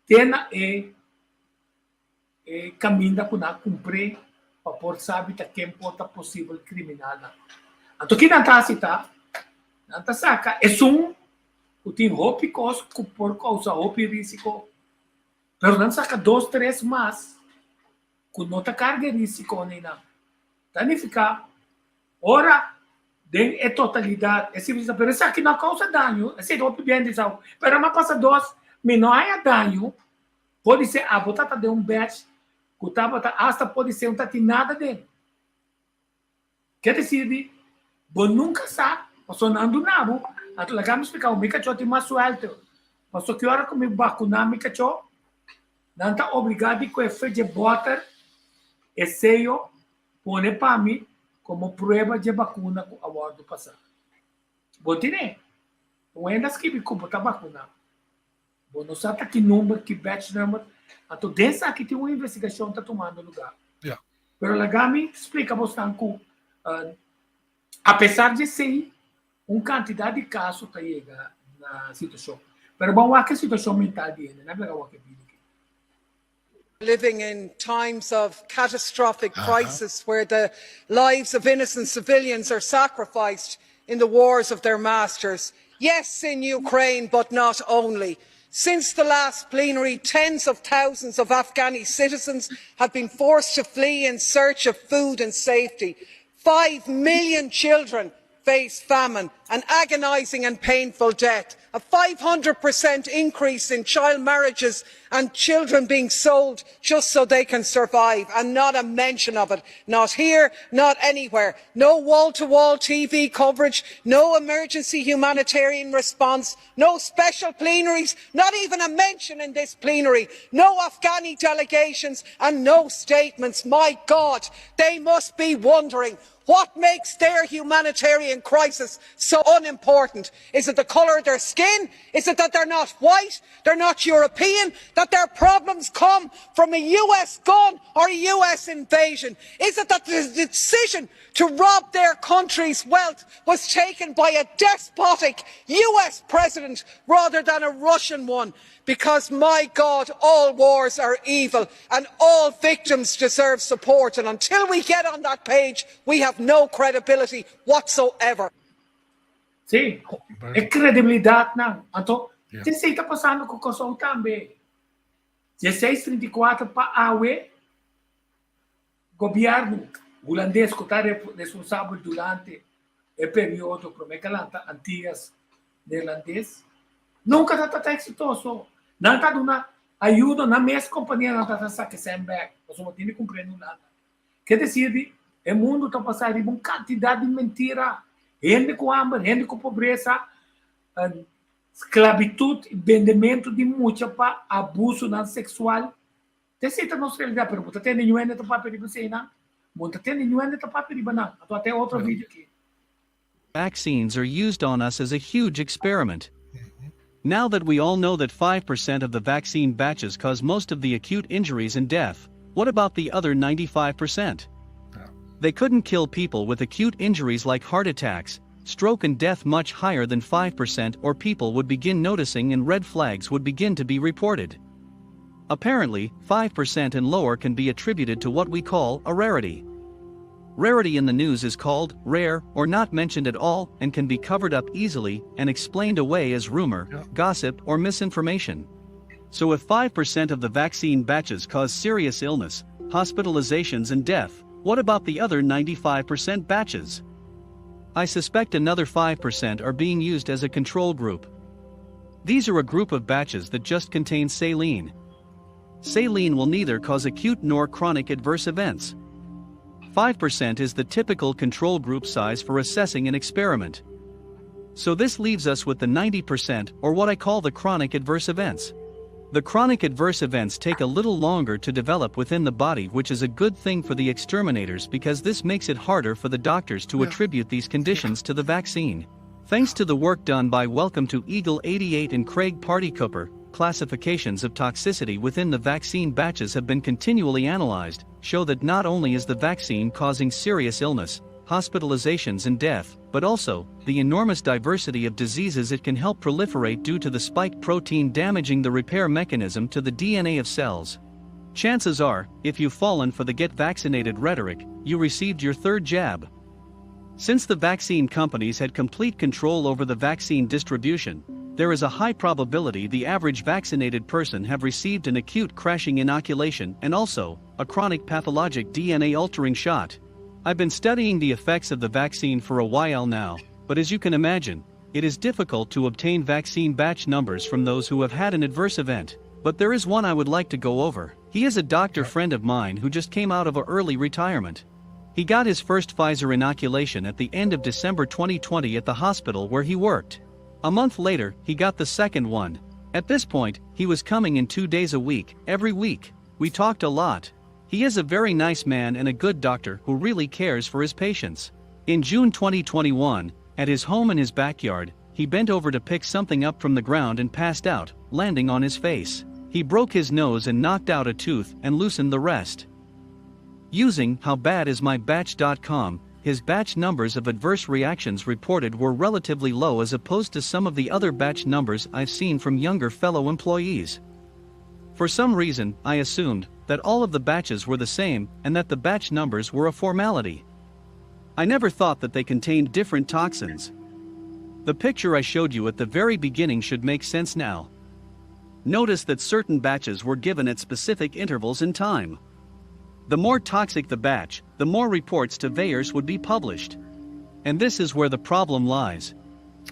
te na e e kaminda ku nan a kumpr'é pa por sabi ta ken por ta posibel kriminalnan. Anto ki nan ta hasi ta, nan ta saka esun ku tin hopi kos ku por kousa hopi risiko. Pero nan saka dos tres mas ku no ta karga e risiko neinan. Ta nifiká ora den e totalidat e sirvisio ta pero esaki no a kousa daño, esei ta hopi bien di sa, pero mi a pasa dos mi no haña daño, podisé abo ta ta den un batch ku tabata asta podisé un ta tin nada den. Ke ta sirbi? Bo nunka sa, pasobra nan duna bo. Anto laga mi splika bo, mi kachó tin mas suèlte. Pasobra ki ora ku mi bakuná mi kachó, nan ta obligá di kue fe dje bòter e seyo pone pa mi komo prueba dje bakuna ku a wòrdu pasá. Bo tine? Un hende a skibi ku bo ta bakuná. Bo no sa ta ki number, ki batch number. Anto den esaki tin un investigashon ta tumando lugá. Ja. Pero laga mi splika bosnan ku apesar di esei un kantidat di kaso ta yega na situashon. Pero bo a wak e situashon mental di hende, nan laga wak e video aki. Living in times of catastrophic crisis where the lives of innocent civilians are sacrificed in the wars of their masters. Yes, in Ukraine, but not only. Since the last plenary, tens of thousands of Afghani citizens have been forced to flee in search of food and safety. 5 million children face famine, an agonising and painful death, a 500% increase in child marriages and children being sold just so they can survive, and not a mention of it, not here, not anywhere. No wall-to-wall TV coverage, no emergency humanitarian response, no special plenaries, not even a mention in this plenary, no Afghani delegations and no statements. My God, they must be wondering What makes their humanitarian crisis so unimportant? Is it the colour of their skin? Is it that they're not white? They're not European? That their problems come from a US gun or a US invasion? Is it that the decision to rob their country's wealth was taken by a despotic US president rather than a Russian one? Because, my God, all wars are evil and all victims deserve support. And until we get on that page, we have no credibility whatsoever. Sí, e kredibilidatnan. Anto, esei ta pasando ku Kòrsou tambe. 1634 pa awe, gobièrnu hulandes ku ta responsabel durante e periodo promé ku a lanta Antias Neerlandes, nunka ta ta eksitoso. Nan ta duna ayudo, nan mes kompanianan ta ta saka esei bèk, pasobra bo tin di kumprende Hulanda. Ke desir di e mundu ta pasa riba un kantidat di mentira, hende ku hamber, hende ku pobresa, sklabitut i bendementu di mucha pa abusonan seksual. Ta esei ta nos realidad, pero bo ta tende niun hende ta papia riba eseinan? Bo no ta tende niun hende ta papia riba nan. Anto ata e otro video aki. Vaccines are used on us as a huge experiment. Now that we all know that 5% of the vaccine batches cause most of the acute injuries and death, what about the other 95%? They couldn't kill people with acute injuries like heart attacks, stroke and death much higher than 5% or people would begin noticing and red flags would begin to be reported. Apparently, 5% and lower can be attributed to what we call a rarity. Rarity in the news is called rare or not mentioned at all and can be covered up easily and explained away as rumor, gossip, or misinformation. So if 5% of the vaccine batches cause serious illness, hospitalizations, and death, what about the other 95% batches? I suspect another 5% are being used as a control group. These are a group of batches that just contain saline. Saline will neither cause acute nor chronic adverse events. 5% is the typical control group size for assessing an experiment. So this leaves us with the 90%, or what I call the chronic adverse events. The chronic adverse events take a little longer to develop within the body, which is a good thing for the exterminators because this makes it harder for the doctors to attribute these conditions to the vaccine. Thanks to the work done by Welcome to Eagle 88 and Craig Paardekooper, classifications of toxicity within the vaccine batches have been continually analyzed, show that not only is the vaccine causing serious illness, hospitalizations and death, but also the enormous diversity of diseases it can help proliferate due to the spike protein damaging the repair mechanism to the DNA of cells. Chances are, if you've fallen for the get vaccinated rhetoric, you received your third jab. Since the vaccine companies had complete control over the vaccine distribution, there is a high probability the average vaccinated person have received an acute crashing inoculation and also a chronic pathologic DNA altering shot. I've been studying the effects of the vaccine for a while now, but as you can imagine, it is difficult to obtain vaccine batch numbers from those who have had an adverse event. But there is one I would like to go over. He is a doctor friend of mine who just came out of a early retirement. He got his first Pfizer inoculation at the end of December 2020 at the hospital where he worked. A month later, he got the second one. At this point, he was coming in 2 days a week, every week. We talked a lot. He is a very nice man and a good doctor who really cares for his patients. In June 2021, at his home in his backyard, he bent over to pick something up from the ground and passed out, landing on his face. He broke his nose and knocked out a tooth and loosened the rest. Using howbadismybatch.com, his batch numbers of adverse reactions reported were relatively low as opposed to some of the other batch numbers I've seen from younger fellow employees. For some reason, I assumed that all of the batches were the same and that the batch numbers were a formality. I never thought that they contained different toxins. The picture I showed you at the very beginning should make sense now. Notice that certain batches were given at specific intervals in time. The more toxic the batch, the more reports to VAERS would be published. And this is where the problem lies.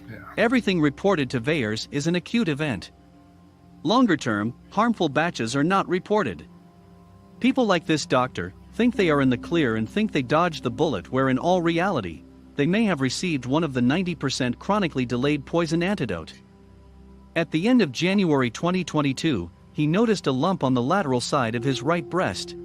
Yeah. Everything reported to VAERS is an acute event. Longer term, harmful batches are not reported. People like this doctor think they are in the clear and think they dodged the bullet, where in all reality, they may have received one of the 90% chronically delayed poison antidote. At the end of January 2022, he noticed a lump on the lateral side of his right breast.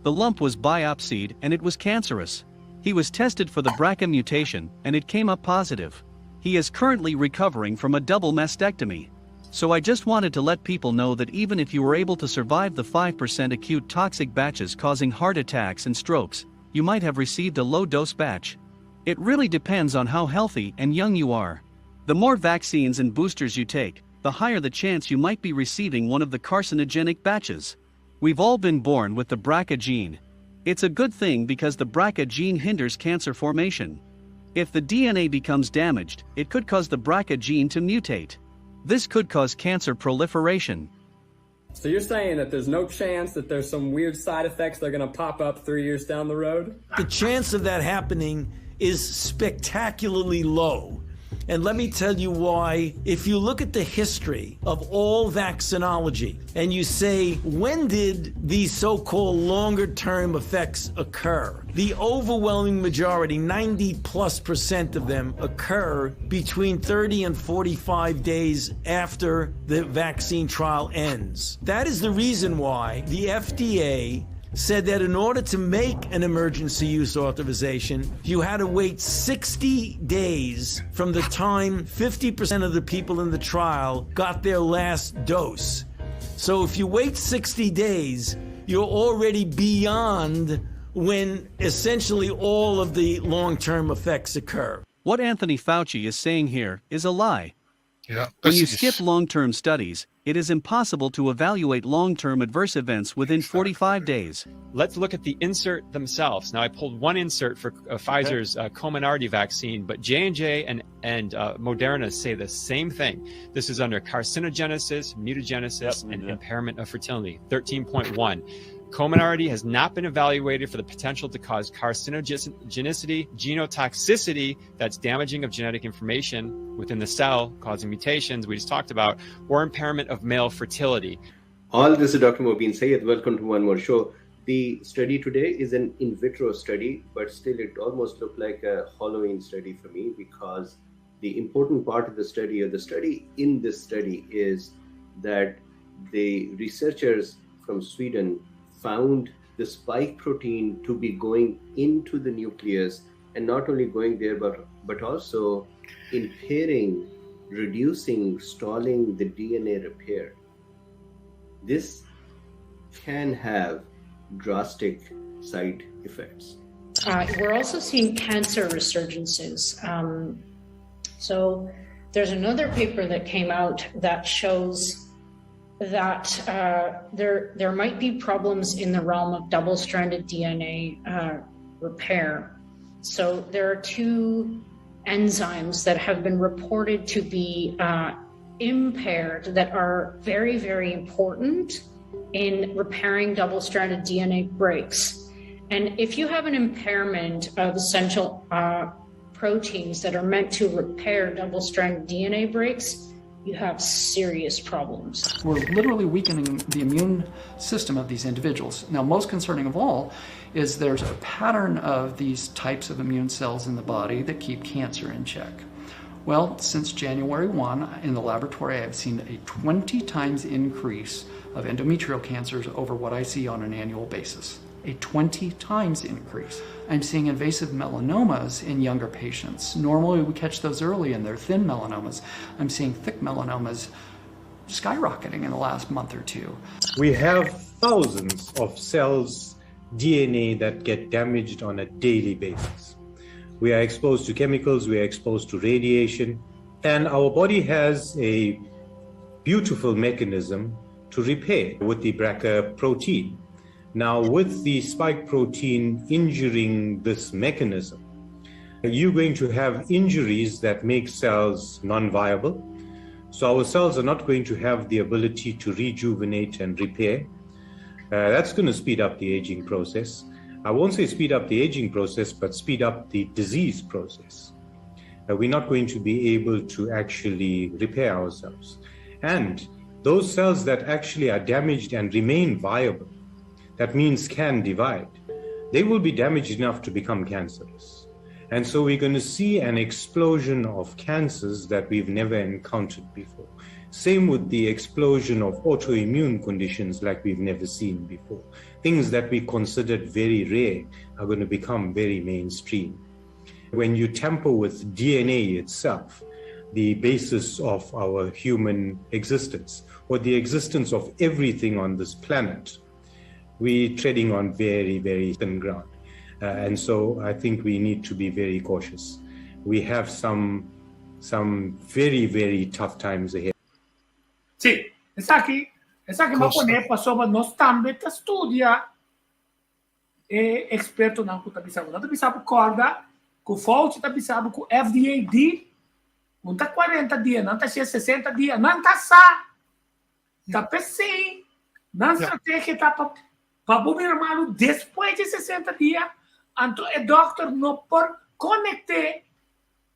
The lump was biopsied and it was cancerous. He was tested for the BRCA mutation and it came up positive. He is currently recovering from a double mastectomy. So I just wanted to let people know that even if you were able to survive the 5% acute toxic batches causing heart attacks and strokes, you might have received a low-dose batch. It really depends on how healthy and young you are. The more vaccines and boosters you take, the higher the chance you might be receiving one of the carcinogenic batches. We've all been born with the BRCA gene. It's a good thing because the BRCA gene hinders cancer formation. If the DNA becomes damaged, it could cause the BRCA gene to mutate. This could cause cancer proliferation. So you're saying that there's no chance that there's some weird side effects that are going to pop up 3 years down the road? The chance of that happening is spectacularly low. And let me tell you why. If you look at the history of all vaccinology and you say, when did these so-called longer-term effects occur? The overwhelming majority, 90+% of them, occur between 30 and 45 days after the vaccine trial ends. That is the reason why the FDA said that in order to make an emergency use authorization, you had to wait 60 days from the time 50% of the people in the trial got their last dose. So if you wait 60 days, you're already beyond when essentially all of the long-term effects occur. What Anthony Fauci is saying here is a lie. Yeah, When you precies. skip long-term studies, it is impossible to evaluate long-term adverse events within 45 days. Let's look at the insert themselves. Now, I pulled one insert for Pfizer's Comirnaty vaccine, but J&J and Moderna say the same thing. This is under carcinogenesis, mutagenesis, and impairment of fertility, 13.1. Comirnaty has not been evaluated for the potential to cause carcinogenicity, genotoxicity, that's damaging of genetic information within the cell, causing mutations we just talked about, or impairment of male fertility. All, this is Dr. Mobeen Syed. Welcome to one more show. The study today is an in vitro study, but still it almost looked like a Halloween study for me because The important part of the study, or the study in this study, is that the researchers from Sweden found the spike protein to be going into the nucleus and not only going there, but, but also impairing, reducing, stalling the DNA repair. This can have drastic side effects. We're also seeing cancer resurgences. So there's another paper that came out that shows that there might be problems in the realm of double-stranded DNA repair. So there are two enzymes that have been reported to be impaired that are very, very important in repairing double-stranded DNA breaks. And if you have an impairment of essential proteins that are meant to repair double-stranded DNA breaks, you have serious problems. We're literally weakening the immune system of these individuals. Now, most concerning of all is there's a pattern of these types of immune cells in the body that keep cancer in check. Well, since January 1, in the laboratory, I've seen a 20 times increase of endometrial cancers over what I see on an annual basis. A 20 times increase. I'm seeing invasive melanomas in younger patients. Normally, we catch those early and they're thin melanomas. I'm seeing thick melanomas skyrocketing in the last month or two. We have thousands of cells, DNA that get damaged on a daily basis. We are exposed to chemicals, we are exposed to radiation, and our body has a beautiful mechanism to repair with the BRCA protein. Now, with the spike protein injuring this mechanism, you're going to have injuries that make cells non viable. So, our cells are not going to have the ability to rejuvenate and repair. That's going to speed up the aging process. I won't say speed up the aging process, but speed up the disease process. We're not going to be able to actually repair ourselves. And those cells that actually are damaged and remain viable, that means can divide, they will be damaged enough to become cancerous. And so we're going to see an explosion of cancers that we've never encountered before. Same with the explosion of autoimmune conditions like we've never seen before. Things that we considered very rare are going to become very mainstream. When you tamper with DNA itself, the basis of our human existence or the existence of everything on this planet, we're treading on very, very thin ground. And so I think we need to be very cautious. We have some, some very, very tough times ahead. Si, esaki mi a pone pasobra nos tambe ta studia e ekspertonan ku ta bisa bo. Nan ta bisa bo kòrda ku Fauci ta bisa bo ku FDA di un ta 40 dia, nan ta hasié 60 dia, nan ta sa. Ta p'esei nan strategia ta pa pa bo bira malu despues di 60 dia, anto e dòkter no por konekt'é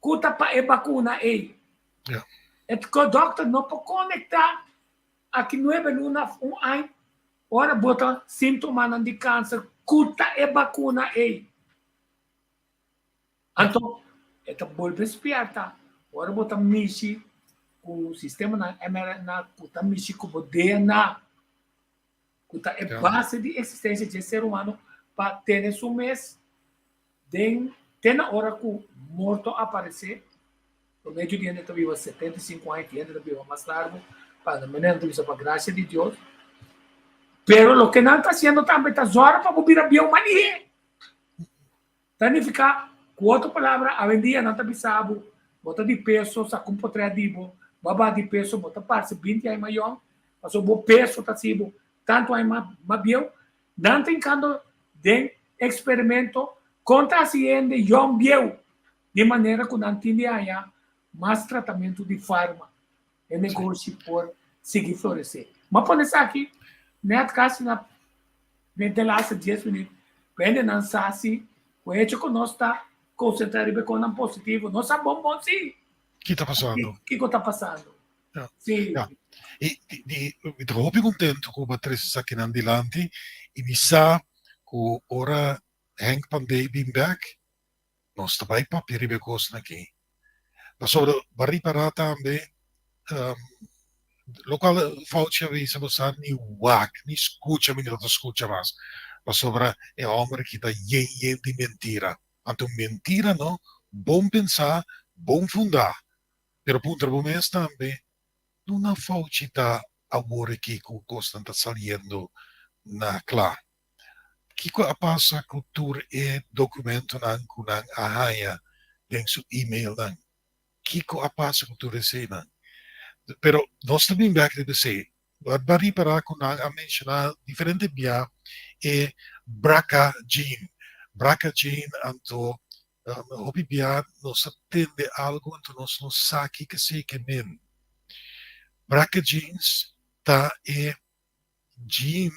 ku ta pa e bakuna ei. E dòkter no por konektá aki nuebe luna òf un aña ora bo ta síntomanan di kanser ku ta e bakuna ei. Anto e ta bolbe spièrta ora bo ta mishi ku sistemanan mRNA ku ta mishi ku bo DNA ku ta e base di eksistensia dje ser humano pa tene su mes den te na ora ku morto aparesé. Promedio di hende ta biba 75 aña, tin hende ta biba mas largu, pa na manera nan ta bisa pa gracia di Dios. Pero loke nan ta hasiendo tambe ta zòrg pa bo bira bieu manihé. Ta nifiká, ku otro palabra, awendia nan ta bisa bo, bo ta di peso, sa kon potrèt di bo, bo a baha di peso, bo ta parse 20 aña mayòn, pasobra bo peso ta hasi bo tantu aña mas bieu. Nan ta hinkando den eksperimento kon ta hasi hende yòn bieu, di manera ku nan tin di haña mas tratamentu di farma, e negoshi por sigui floresé. Mi a pone esaki nèt kasi na den te laatste dies minüt, pa hendenan sa si ku e hecho ku nos ta konsentrá riba e kosnan positivo, nos sa bon bon si Ki ta pasando? Kiko ta pasando. Ja. Si. Ja. I di mi ta hopi kontentu ku bo a trese esakinan dilanti i mi sa ku ora Henk Pandey bin bèk nos ta bai papia riba e kosnan aki. Pasobra bo a ripará tambe um, lokual Fauci a bisa bo sa ni wak ni skucha mi no ta skucha mas pasobra e hòmber aki ta yen yen di mentira. Anto mentira no bon pensá, bon fundá. Pero puntra bo mes tambe, Duna Fauci ta awor aki ku kosnan ta saliendo na kla? Kiko a pasa ku tur e dokumentonan ku nan a haña den su e-mailnan? Kiko a pasa ku tur eseinan? Pero nos ta bin bek riba esei. Bo a ripará ku nan a menshoná diferente bia e BRCA gene. BRCA gene anto hopi bia nos a tende algu anto nos no sa kiko esei ke men. BRCA genes ta e gene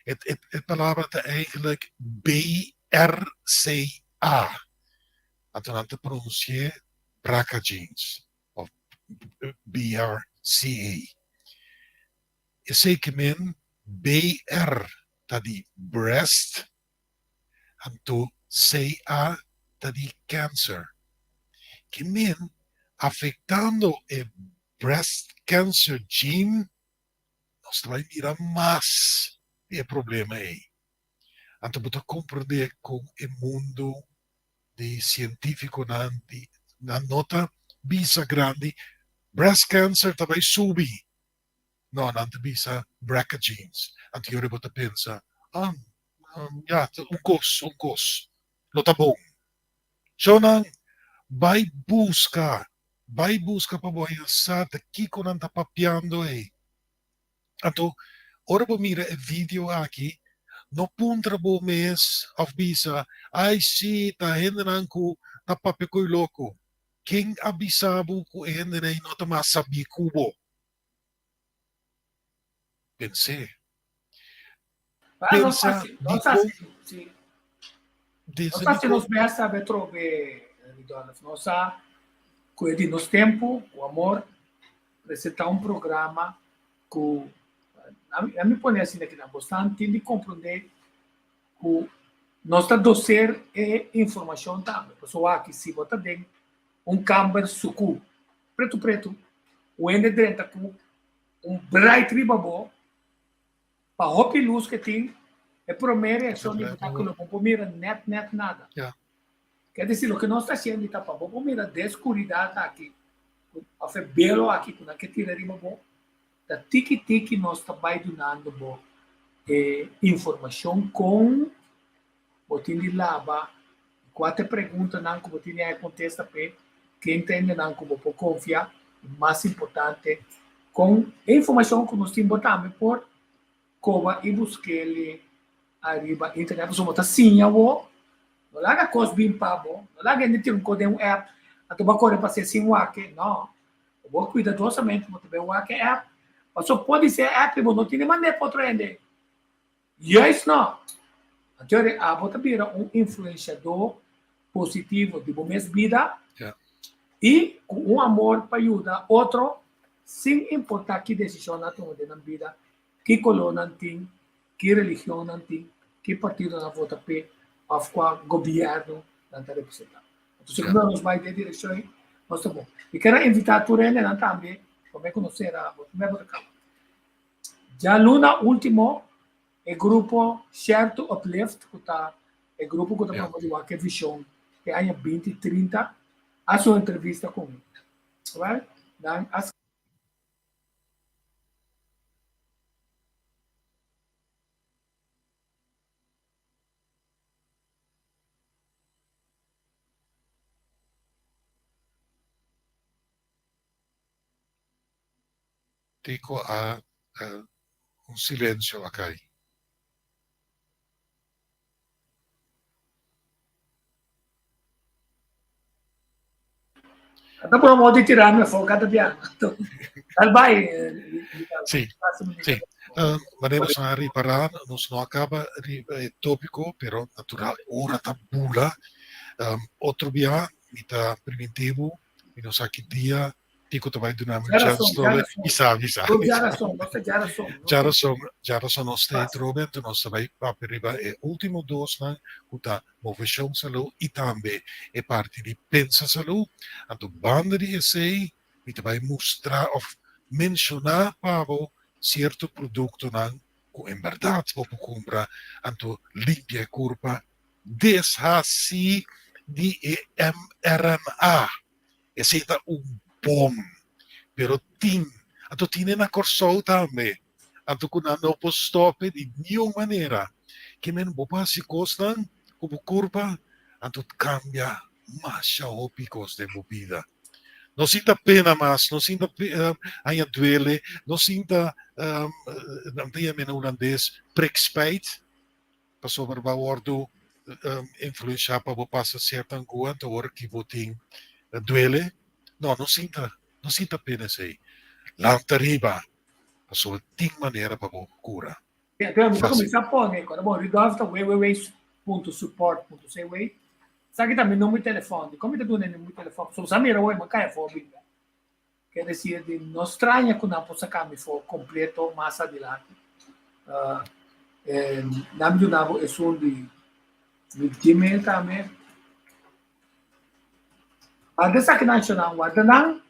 E, e, e palabra ta eigenlijk BRCA. Anto nan ta pronunsi'é BRCA genes of BRCA. Esei ke men BR ta di breast, anto CA ta di cancer. Ke men afektando e breast cancer gene Nos ta bai mira mas di e problema ei. Anto bo ta komprendé kon e mundu di sientífikonan di nan no ta bisa grandi breast cancer ta bai subi. No, nan ta bisa BRCA genes. Anto yora bo ta pensa, ah, ya, un kos, un kos. Lo ta bon. Shownan, bai buska, bai buska pa bo haña sa ta kiko nan ta papiando ei. Anto, ora bo mira e video aki, no puntra bo mes òf bisa, Ai sí, ta hendenan ku ta papia ko'i loko. Ken a bisa bo ku e hendenan ei no ta mas sabí ku bo? Pens'é. Pensa dikon Nos hasi nos best a trobe Ridolf. Nos a koe di nos tempu ku amor presentá un programa ku a mi pone asina kinan bosnan tin di komprondé ku nos ta doser e informashon tambe. Pasobra aki si bo ta den un kamber sukú pretu pretu un hende drenta ku un bright riba bo Pa hopi lus ke tin, e promé reakshon di bo ta ku lo bo por mira nèt nèt nada. Ker disi loke nos ta hasiendo ta pa bo por mira den skuridat aki òf e belo aki ku nan ke tira riba bo, ta tiki tiki nos ta bai dunando bo e informashon kon bo tin di laba, kua ta e preguntanan ku bo tin di haña kontesta p'e, ken ta hendenan ku bo por konfia i mas importante kon e informashon ku nos tin bo tambe por koba i busk'el ariba internet pasobra bo ta siña bo, no laga kos bin pa bo, no laga hende tira un kos den un app anto bo a kore pas'é sin wak, no, bo kuidadosamente bo ta bai wak e app pasobra podisé e app bo no tene manera pa otro hende. Juist no! Anto ora abo ta bira un influenciador positivo di bo mes bida y cu un amor pa yuda otro sin importa ki decision nan a tuma den nan bida, ki color nan tin, ki religion nan tin, ki partido nan a vota p'e of cua gobierno nan ta representa. Anto segun nos bay den e direccion ey, nos ta bon. Mi kier a invita tur hendenan tambe pa mi conoce ra bo primer bo ta caba. Djaluna último e grupo Share to Uplift ku ta e grupo ku ta promove wak e vishon e aña binti trinta a hasi un entrevista ku mi. Wèl, nan a. Tico a un silencio a cay. Ta promo di tirami afó cada bia. Dal bai. Sí, sí. Manera nos a ripará, nos no a caba riba e tópico, pero natural ora ta bula. Otro bia mi ta primintí bo, mi no sa ki dia. Tico ta bai duna mi un chance trobe bisa bisa. Djarason, nos ta djarason. Djarason, djarason nos ta trobe, anto nos ta bai papia riba e ultimo dosnan ku ta Moveshon Salú i tambe e parti di Pensa Salú. Anto banda di esei mi ta bai mustra òf menshoná pa bo sierto produktonan ku en bèrdat bo por kumpra anto limpia e kurpa deshasí di e mRNA. Esei ta un bom, pero tin, anto tin e na Kòrsou tambe, anto ku nan no por stòp e di niun manera. Ke men bo por hasi kosnan ku bo kurpa, anto kambia masha hopi kos den bo bida. No sinta pena mas, no sinta haña duele, no sinta, nan ta yama na hulandes, prikspijt. Pasobra bo a wòrdu influenshá pa bo pasa sierto angua, anto ora ki bo tin duele, no, no sinta, no sinta pena esei. Lanta riba, pasobra tin manera pa bo kura. Anto mi ta kuminsá pone, kòrda bon, Rudolf ta www.support.cw, esaki ta mi number di telefòn. Dikon mi ta duna e number di telefòn? Pasobra sa mira awor mi a kai afó bida. Ker desir di no straña ku nan por saka mi for kompleto mas adilanti. Nan mi duna bo esun di mi Gmail tambe. Warda esaki nan shonnan, warda nan,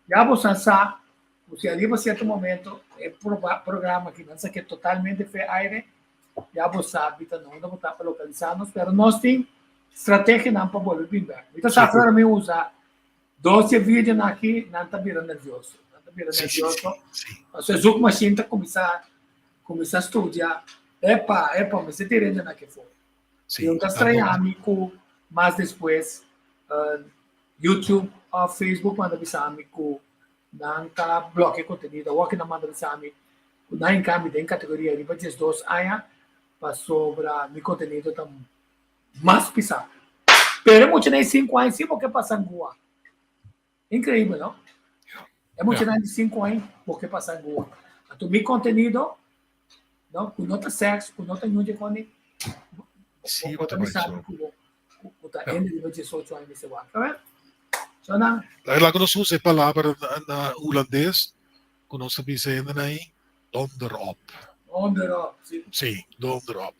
ya bosan sa ku si ariba sierto momento e programa aki nan sake totalmente fe aire, ya bo sa bita no unda bo ta pa lokalisa nos, pero nos tin strategianan pa bolbe bin bek. Mi ta sa ku ora mi usa Dos di e videonan aki nan ta bira nervioso. Nan ta bira nervioso. Pasobra e zoekmachine ta kuminsá kuminsá studia. Epa, epa, mester tira hende nan aki afó. I un ta straña mi ku mas despues YouTube òf Facebook manda bisa mi ku nan ta blòkia kontenido. Awor ki nan manda bisa mi ku nan hinka mi den kategoria riba 12 aña pasobra mi kontenido ta Mas pisá. Pero e muchanan di sinku aña si bo ke pasa ngua. Increíbel, no? E muchanan di sinku aña bo ke pasa ngua. Anto mi contenido, no, ku no ta seks, ku no ta ñuñe koni, Sí, bo ta bisa ku bo ku ta hende riba 18 aña mester wak. Tabe? So nan. Laga nos usa e palabra na hulandes ku nos ta bisa hendenan ei, donder op. Donder op, sí. Sí, donder op.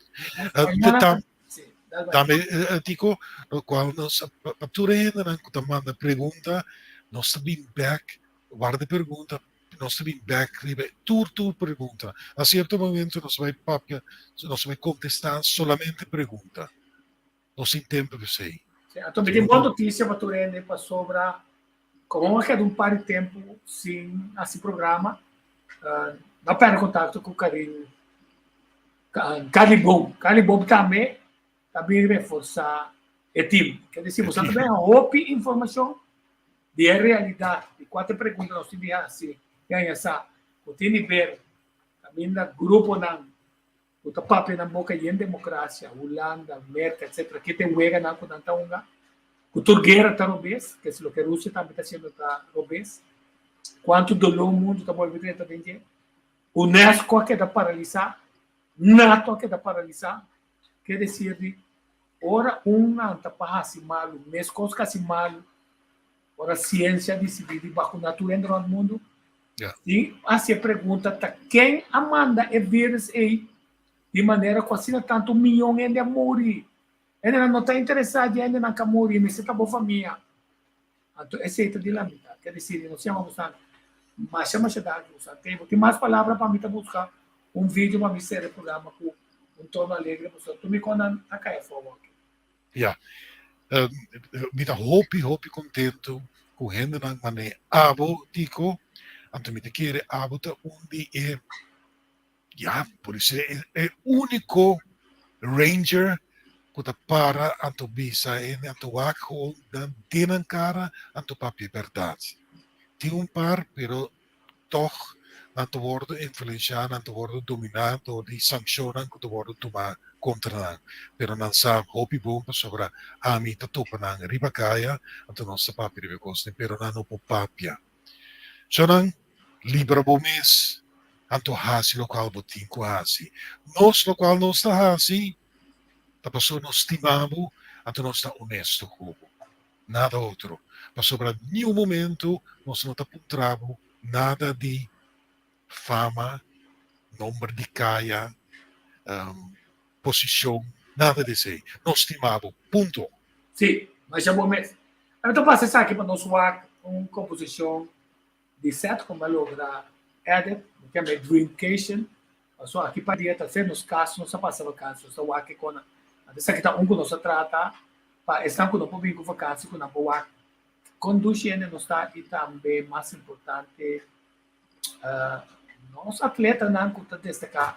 Tambe, Tico, locual nos, pa tur e hendenan cu ta manda pregunta, nos ta bin bek, warda e pregunta, nos ta bin bek riba tur tur pregunta. Na cierto momento nos ta bai papia, nos ta bai contesta solamente pregunta. Nos tin tempo pa esey. Sí, anto mi tin bon noticia pa tur hende pasobra como a keda un par di tempo sin haci programa, no a perde contacto cu Karin, Carly Boom. Carly Boom tambe ta bin reforsa e team. Ker deci boso ta bin hopi informacion di e realidad di cua ta e pregunta nos tin di haci y haña sa cu tin di ber caminda gruponan ku ta papia nan boka yen demokrasia, Hulanda, Merka etcetera, ke ta e weganan ku nan ta hunga, ku tur guera ta robes, ke es loke Rusia tambe ta hasiendo ta robes, kuantu doló mundu ta bolbe drenta den dje, UNESCO a keda paralisá, NATO a keda paralisá, ke desir di ora un nan ta pa hasi malu, meskos ku hasi malu, ora siensia a disidí di bakuná tur hende rònt mundu, Tin hasi e pregunta ta ken a manda e virus ei di manera ku asina tantu miyon hende a muri? Hendenan no ta interesá di hendenan ku a muri, mester ta bo famia. Anto esei ta di lamentá. Ke desir, nos yama bosan masha masha danki bosan tempu. Tin mas palabra pa mi ta buska un video pa mi sera e programa ku un tono alegre pasobra tur mi konan a kai afó awor. Ya. Mi ta hopi hopi kontentu ku hendenan manera abo, Tico. Anto mi ta kere abo ta un di e, ya, por disi e úniko ranger ku ta para anto bisa hende, anto wak gewoon nan den nan kara anto papia e bèrdat. Tin un par, pero tòg nan ta wòrdu influensiá, nan ta wòrdu dominá dor di sankshonnan ku ta wòrdu tumá kontra nan. Pero nan sa hopi bon pasobra ami ta topa nan riba kaya, anto nos ta papia riba e kosnan, pero nan no por papia. So nan libra bo mes, anto hasi lokual bo tin ku hasi. Nos lokual nos ta hasi ta pasobra nos stima bo, anto nos ta onesto ku bo. Nada otro. Pasobra niun momento nos no ta puntra bo nada di fama, nomber di kaya, posishon, nada di esei. Nos stima bo, punto. Sí, masha bo mes. Ami ta pasa esaki pa nos wak un komposishon di set ku mi a logra edit, mi ta yama e Dreamcation. Pasobra aki pa dia ta ser nos kas, nos a pasa vakansi, nos ta wak e kona. Anto esaki ta un ku nos a trata pa esnan ku no por bin ku vakansi ku nan por wak kon dushi hende nos ta i tambe mas importante nos atletanan ku ta destaká.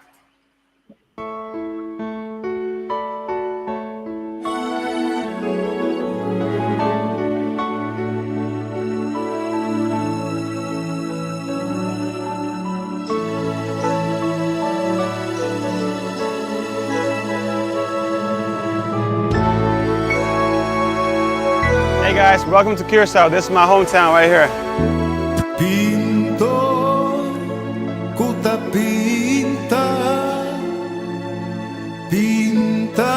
Hey guys, welcome to Curacao. This is my hometown right here. Pintor ku ta pinta, pinta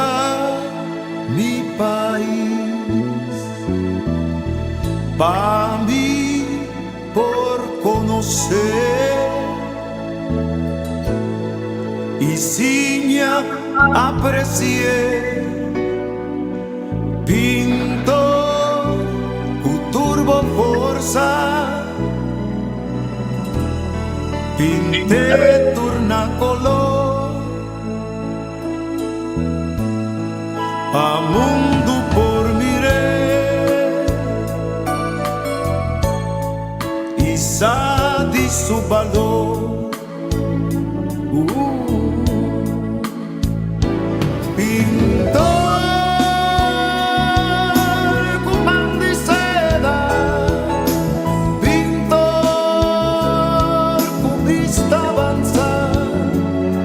mi pais. Pa mi por konosé i siña apresié. Pintor ku tur bo forsa, pint'é tur na koló pa mundu por mir'é i sa di su balor.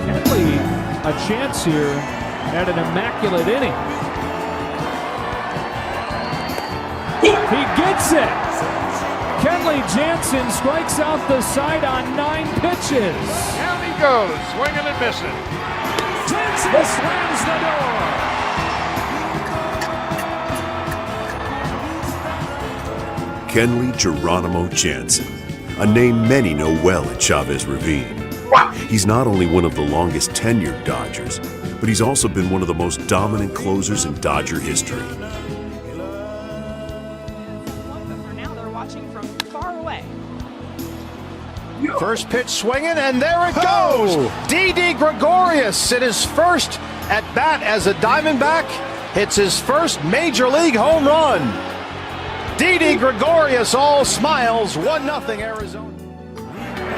Kenley a chance here at an immaculate inning. He gets it. Kenley Jansen strikes out the side on nine pitches. Down he goes, swinging and missing. Jansen slams the door. Kenley Geronimo Jansen, a name many know well at Chavez Ravine. He's not only one of the longest tenured Dodgers, but he's also been one of the most dominant closers in Dodger history. First pitch swinging, and there it goes. Didi Gregorius in his first at bat as a Diamondback hits his first major league home run. Didi Gregorius all smiles, 1 0 Arizona.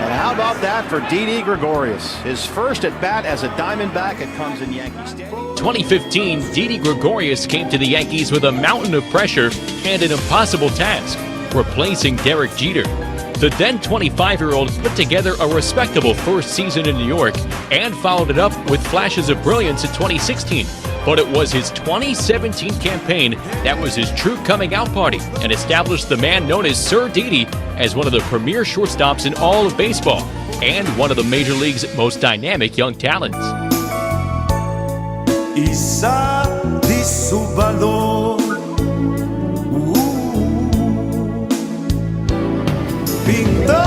And how about that for Didi Gregorius? His first at bat as a Diamondback, it comes in Yankee Stadium. 2015, Didi Gregorius came to the Yankees with a mountain of pressure and an impossible task replacing Derek Jeter. The then 25 year old put together a respectable first season in New York and followed it up with flashes of brilliance in 2016. But it was his 2017 campaign that was his true coming out party and established the man known as Sir Didi as one of the premier shortstops in all of baseball and one of the major league's most dynamic young talents. I sa di su balor. Pintor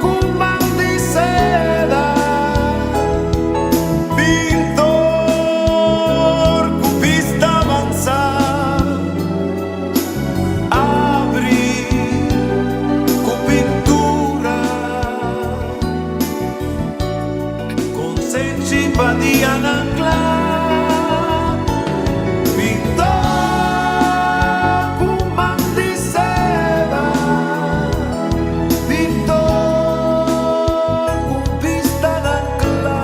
ku man di seda, pintor ku bista avansá, abri ku pintura, konsenshi pa dianan kla. Pintor ku man di seda, pintor ku bistanan kla,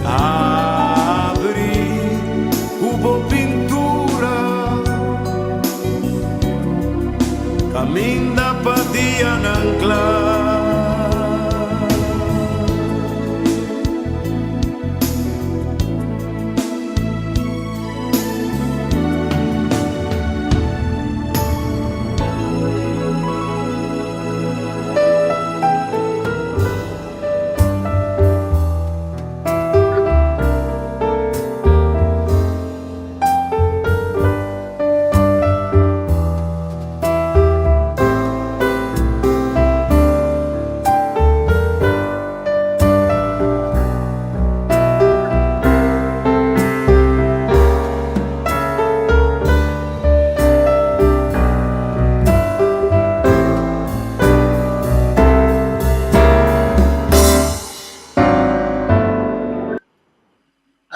abri ku bo pintura, kaminda pa dianan kla.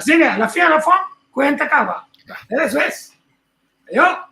Asina, a la fin a la fon, kuenta kaba. Eso es. Ayo.